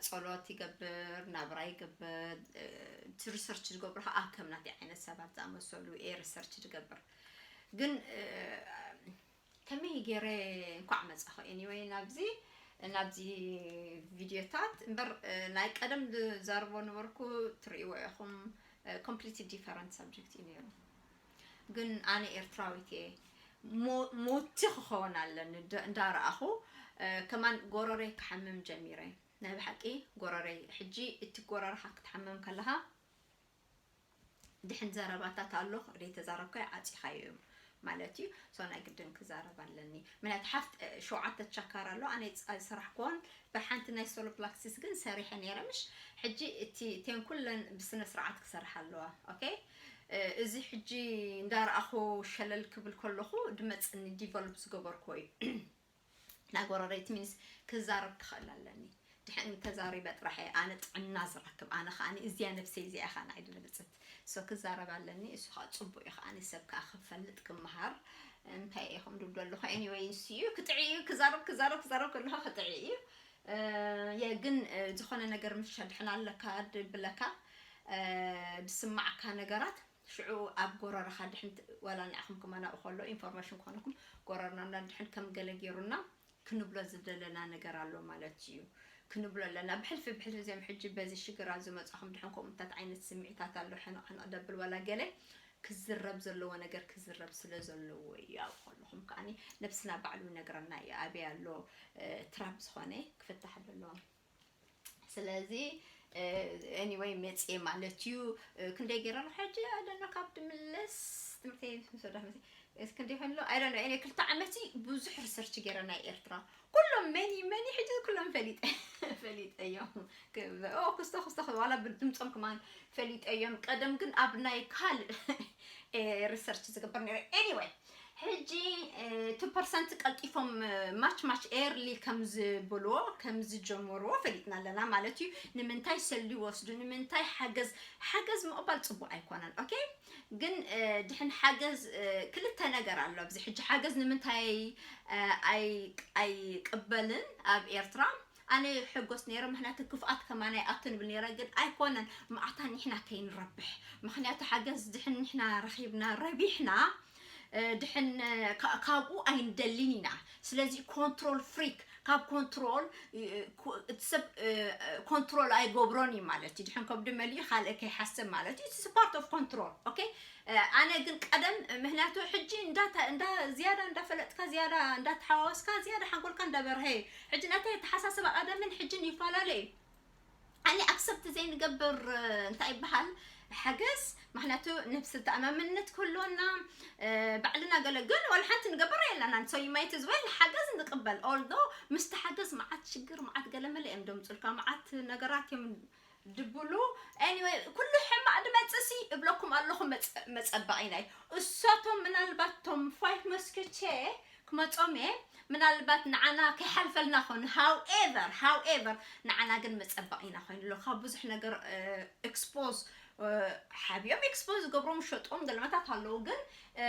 ጸሎት ይገብር፣ ናብራ ይገብር፣ እ፣ እቲ ሪሰርች ዝገብሩ ኸዓ ከም ናተይ ዓይነት ሰባት ዝኣመሰሉ እየ ሪሰርች ዝገብር። ግን፣ እ፣ ከመይ ገይረ እንኳዕ መጻኹ። Anyway፣ ናብዚ፣ ናብዚ ቪድዮታት እምበር፣ እ፣ ናይ ቀደም ዝዛርቦ ነበርኩ ትርእይዎ ኢኹም። እ፣ ኮምፕሊትሊ ዲፈረንት ሳብጀክት እዩ ነይሩ። ግን ኣነ ኤርትራዊት እየ። ሞ-፣ ሞቲ ክኸውን ኣለኒ ደ-፣ እንዳረኣኹ፣ እ፣ ከማን ጎረረይ ክሓምም ጀሚረ። ናይ ብሓቂ ጎረረይ፣ ሕጂ እቲ ጎረርኻ ክትሓምም ከለኻ ድሕን ዘረባታት ኣሎ፣ ዘይተዛረብካዮ ዓጺኻዮ እዩ ማለት እዩ። So ናይ ግድን ክዛረብ ኣለኒ። ምክንያቱ ሓፍት፣ እ፣ ሸውዓተ ቻካር ኣሎ፣ ኣነ ጻ-፣ ዝሰራሕኩዎን ብሓንቲ ናይ ሶሎ ፕላክሲስ ግን ሰሪሐ ነይረ፣ ምሽ? ሕጂ እቲ እተን ኩለን ብስነ ስርዓት ክሰርሓ ኣለዋ። ኦኬ? እ፣ እዚ ሕጂ እንዳረኣኹ ሸለል ክብል ከለኹ ድመጽኒ ዲቨሎፕ ዝገበርኩዎ እዩ። ናይ ጎረረይቲ ሚንስ ክዛረብ ክኽእል ኣለኒ። ድሕን ተዛሪበ ጥራሕ እየ ኣነ ጥዕና ዝረክብ። ኣነ ከዓኒ እዚያ ነብሰይ እዚኣ ኢኻ ንዓይ ድልብጽት። So ክዛረብ ኣለኒ። እሱ ከዓ ጽቡቅ እዩ ከዓኒ ሰብ ከዓ ክፈልጥ ክመሃር። እንታይ ኢኹም ድብሉ ኣለኹ? Anyway፣ ንሱ እዩ ክጥዒ እዩ። ክዛረብ፣ ክዛረብ፣ ክዛረብ ከለኹ ክጥዒ እዩ። እ፣ የ ግን፣ እ፣ ዝኾነ ነገር ምሽ ድሕን ኣለካ ድብለካ፣ እ፣ ድስማዓካ ነገራት ሽዑ ኣብ ጎረረኻ ድሕን ት-፣ ዋላ ንዕኹም ክመናኡ ከሎ ኢንፎርሜሽን ክኾነኩም ጎረርና ድሕን ከም ገለ ገይሩና ክንብሎ ዝደለና ነገር ኣሎ ማለት እዩ። ክንብሎ ኣለና። ብሕልፊ፣ ብሕልፊ እዚኦም ሕጂ በዚ ሽግራት ዝመጻኹም ድሕን ከምኡታት ዓይነት ስምዒታት ኣሎ፣ ሕንቕ፣ ሕንቕ ደብል ዋላ ገለ ክዝረብ ዘለዎ ነገር ክዝረብ ስለ ዘለዎ እዩ። ኣብ ከለኹም ከዓኒ ነብስና ባዕሉ ይነግረና እዩ። ኣበይ ኣሎ፣ እ፣ ትራፕ ዝኾነ ክፍታሕ ዘለዎ። ስለዚ፣ እ፣ ኤኒወይ መጽየ ማለት እዩ። እ፣ ክንደይ ገይረ ኣለኹ ሕጂ? ኣደና ካብ ድምለስ ትምህርተይ ምስ ወዳእ መጽየ። እስ ክንደይ ኮይኑ ኣሎ? ኣይ ዶንት ኖ። ኤኒ ክልተ ዓመት እዩ ብዙሕ ሪሰርች ገይረ ናይ ኤርትራ። ኩሎም መኒ፣ መኒ ሕጂ ኩሎም ፈሊጠ፣ ፈሊጠዮም። ክ-፣ ኦ፣ ክስቶ፣ ክስቶ፣ ዋላ ብድምጾም ከማን ፈሊጠዮም። ቀደም ግን ኣብ ናይ ካልእ፣ እ፣ ሪሰርች ዝገብር ነይረ። ኤኒወይ፣ ሕጂ፣ እ፣ ቱ ፐርሰንት ቀልጢፎም፣ እ፣ ማች ማች ኤርሊ ከም ዝብልዎ፣ ከም ዝጀመርዎ ፈሊጥና ኣለና ማለት እዩ። ንምንታይ ሰልዲ ይወስዱ? ንምንታይ ሓገዝ? ሓገዝ ምቕባል ጽቡቕ ኣይኮነን። ኦኬ? ግን፣ እ፣ ድሕን ሓገዝ፣ እ፣ ክልተ ነገር ኣሎ ኣብዚ ሕጂ። ሓገዝ ንምንታይ፣ እ፣ ኣይ-፣ ኣይቅበልን ኣብ ኤርትራ? ኣነ ይሕጎስ ነይረ፣ ምኽንያቱ ክፍኣት ከማን ኣይኣቱን እብል ነይረ፣ ግን ኣይኮነን፣ መዓታ ንሕና ከይንረብሕ። ምኽንያቱ ሓገዝ ድሕን ንሕና ረኺብና፣ ረቢሕና፣ እ፣ ድሕን፣ እ፣ ካ-፣ ካብኡ ኣይንደልን ኢና። ስለዚ ኮንትሮል ፍሪክ፣ ካብ ኮንትሮል፣ እ፣ እ፣ ኮ-፣ እቲ ሰብ፣ እ፣ እ፣ ኮንትሮል ኣይገብሮን እዩ ማለት እዩ። ድሕን ከብዱ መሊኡ ካልእ ከይሓስብ ማለት እዩ። It's part of control። ኦኬ? እ፣ ኣነ ግን ቀደም፣ ምኽንያቱ ሕጂ እንዳታ-፣ እንዳ-፣ ዝያዳ እንዳፈለጥካ፣ ዝያዳ እንዳተሓዋወስካ፣ ዝያዳ ሓንጎልካ እንዳበርሀ እዩ። ሕጂ ናተይ ኣተሓሳስባ ቀደምን ሕጅን ይፈላለ እዩ። ኣነ ኣክሰፕት ዘይንገብር፣ እ፣ እንታይ ይበሃል፣ ሓገዝ፣ ምኽንያቱ ነብሲ ተኣማምነት ክህልወና፣ እ፣ ባዕልና ገለ ግን ዋላ ሓንቲ ንገብር የለናን። So you might as well ሓገዝ ንቅበል። Although ምስቲ ሓገዝ መዓት ሽግር፣ መዓት ገለመለ እዮም ደምጹልካ፣ መዓት ነገራት እዮም ድብሉ። Anyway፣ ኩሉ ሕማቕ ድመጽእ ሲ እብለኩም ኣለኹ፣ መጸ-፣ መጸበቒና እዩ። እሳቶም ምናልባት ቶም ፋይፍ መስኪቼ ክመጾም እየ፣ ምናልባት ንዓና ከይሓልፈልና ኾን። However፣ however፣ ንዓና ግን መጸበቒና ኮይኑ ኣሎ። ካብ ብዙሕ ነገር፣ እ፣ ኤክስፖዝ፣ እ፣ ሓቢኦም ኤክስፖዝ ዝገብሮም ሸጦም ገለመታት ኣለዉ፣ ግን፣ እ፣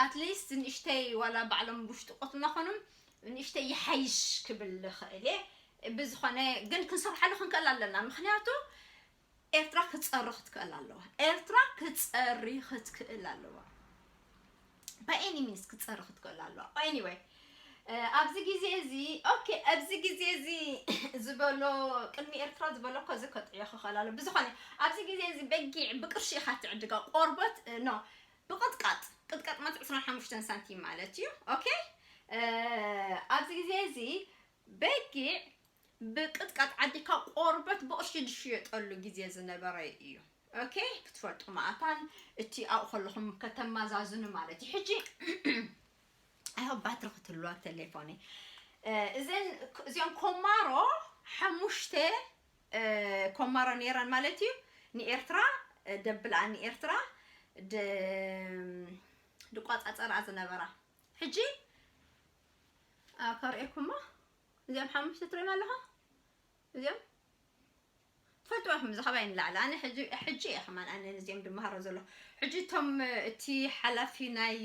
ኣትሊስት ንእሽተይ ዋላ ባዕሎም ብውሽጢ ቆትልና ኾኖም ንእሽተይ ይሓይሽ ክብል ይኽእል እየ። ብዝኾነ ግን ክንሰርሓሉ ክንክእል ኣለና። ምኽንያቱ ኤርትራ ክትጸሪ ክትክእል ኣለዋ። ኤርትራ ክትጸሪ ክትክእል ኣለዋ። By any means ክትጸሪ ክትክእል ኣለዋ። Anyway፣ እ፣ ኣብዚ ግዜ እዚ፣ ኦኬ፣ ኣብዚ ግዜ እዚ ዝበሎ፣ ቅድሚ ኤርትራ ዝበሎ እኮ እዚ ከጥዕዮ ክኽእል ኣሎ። ብዝኾነ፣ ኣብዚ ግዜ እዚ በጊዕ ብቅርሺ ኢኻ ትዕድጋ። ቆርበት፣ እ፣ ኖ፣ ብቅጥቃጥ፣ ቅጥቃጥ ማለት ዕስራን ሓሙሽተን ሳንቲም ማለት እዩ። ኦኬ፣ እ፣ ኣብዚ ግዜ እዚ በጊዕ ብቅጥቃጥ ዓዲካ ቆርበት ብቅርሺ ዝሽየጠሉ ግዜ ዝነበረ እዩ። ኦኬ፣ ክትፈልጡ መኣታን እቲ ኣብኡ ከለኹም ከተማዛዝኑ ማለት እዩ። ሕጂ፣ I hope ባትሪ ክትህልዋ ቴሌፎነይ። እ፣ እዘን፣ እዚኦም ኮማሮ ሓሙሽተ፣ እ፣ ኮማሮ ነይረን ማለት እዩ። ንኤርትራ፣ እ፣ ደብልኣ ንኤርትራ ድ-፣ ድቋጻጸራ ዝነበራ። ሕጂ፣ እ፣ ከርእየኩሞ። እዚኦም ሓሙሽተ ትርእዮም ኣለኹም። እዚኦም ትፈልጥዎ ኢኹም፣ እዚ ካባይ ንላዕሊ። ኣነ ሕጂ፣ ሕጂ እየ ከማን ኣነ ነዚኦም ድመሃሮ ዘሎ። ሕጂ እቶም፣ እቲ ሓላፊ ናይ፣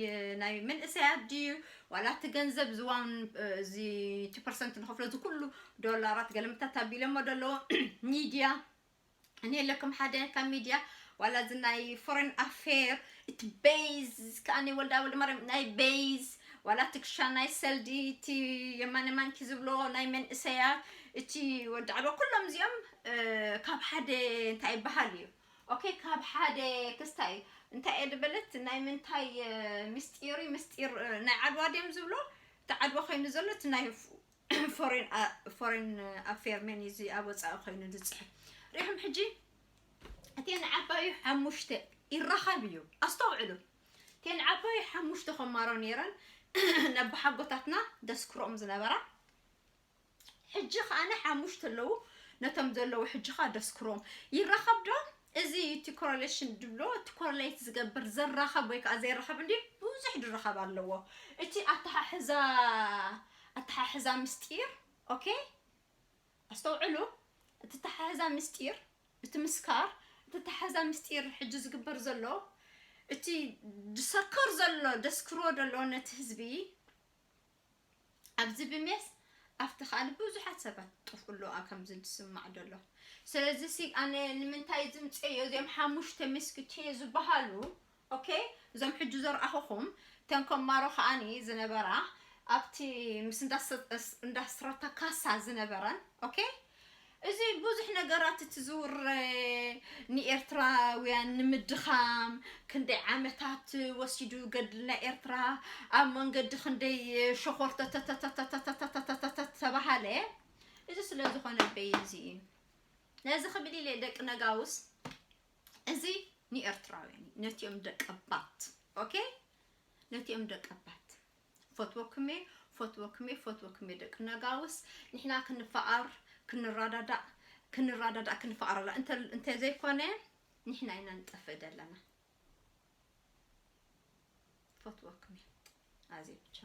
ናይ መንእሰያት ድዩ፣ ዋላ እቲ ገንዘብ ዝዋን፣ እዚ እቲ ፐርሰንት ንኸፍሎ፣ እዚ ኩሉ ዶላራት ገለምታት ኣቢሎሞ ደለዎ ሚድያ። እኔ ኣለኩም ሓደ ካብ ሚድያ፣ ዋላ እዚ ናይ ፎሬን ኣፌር፣ እቲ ቤዝ፣ ከኣኒ ወልዳ ወልደ ማርያም ናይ ቤዝ፣ ዋላ እቲ ክሻ ናይ ሰልዲ፣ እቲ የማነ ማንኪ ዝብሎ ናይ መንእሰያት፣ እቲ ወዲ ዓድዋ፣ ኩሎም እዚኦም፣ እ፣ ካብ ሓደ እንታይ ይበሃል እዩ። ኦኬ፣ ካብ ሓደ ክስታይ እዩ። እንታይ እየ ድበለት? ናይ ምንታይ፣ እ፣ ምስጢር እዩ? ምስጢር፣ እ፣ ናይ ዓድዋ ድዮም ዝብሎ? እቲ ዓድዋ ኮይኑ ዘሎ እቲ ናይ ፍ-፣ ፎሬን ኣ-፣ ፎሬን ኣፌር መን እዩ እዚ ኣብ ወጻኢ ኮይኑ ዝጽሕፍ? ሪኢኹም ሕጂ? እተን ዓባዩ ሓሙሽተ ይራኸብ እዩ። ኣስተውዕሉ። እተን ዓባዩ ሓሙሽተ ኮማሮ ነይረን፣ ነባሓጎታትና ደስክሮም ዝነበራ። ሕጂ ከኣ ሓሙሽተ ኣለዉ፣ ነቶም ዘለዉ ሕጂ ከኣ ደስክሮም። ይራኸብ ዶ? እዚ እቲ ኮረሌሽን ድብሎ፣ እቲ ኮረሌት ዝገብር፣ ዘራኸብ ወይ ከኣ ዘይራኸብ እንዲ ብዙሕ ድራኸብ ኣለዎ። እቲ ኣተሓሕዛ፣ ኣተሓሕዛ ምስጢር፣ ኦኬ? ኣስተውዕሉ፣ እቲ ኣተሓሕዛ ምስጢር፣ እቲ ምስካር፣ እቲ ኣተሓሕዛ ምስጢር ሕጂ ዝግበር ዘሎ፣ እቲ ዝሰክር ዘሎ፣ ደስክሮ ዘሎ ነቲ ህዝቢ፣ ኣብዚ ብሜስ ኣብቲ ካልእ ብዙሓት ሰባት ጥፍኡ ኣለዉ፣ ኣብ ከምዚ ዝስማዕ ዘሎ። ስለዚ ሲ ኣነ ንምንታይ ዝምጽእዮ እዚኦም ሓሙሽተ ምስክትዮ ዝበሃሉ፣ ኦኬ፣ እዞም ሕጂ ዘርኣኹኹም፣ እተን ኮማሮ ከኣኒ ዝነበራ ኣብቲ ምስ እንዳስ-፣ እንዳስትራታ ካሳ ዝነበረን፣ ኦኬ፣ እዚ ብዙሕ ነገራት እቲ ዝውረ ንኤርትራውያን ንምድኻም ክንደይ ዓመታት ወሲዱ ገድሊ ናይ ኤርትራ ኣብ መንገዲ ክንደይ ሸኾር ተተተተተተተተተተተተተባሃለ። እዚ ስለ ዝኾነ በይ እዚ እዩ። ነዚ ክብል ኢለ ደቂ ነጋውስ እዚ ንኤርትራውያን እዩ። ነቲኦም ደቀባት፣ ኦኬ? ነቲኦም ደቀባት። ፈትወክሜ፣ ፈትወክሜ፣ ፈትወክሜ ደቂ ነጋውስ። ንሕና ክንፈኣር፣ ክንረዳዳእ፣ ክንረዳዳእ፣ ክንፈኣር ኣላ። እንተ-፣ እንተ ዘይኮነ፣ ንሕና ኢና ንጠፍእ ዘለና። ፈትወክሜ። ኣዜ ብቻ።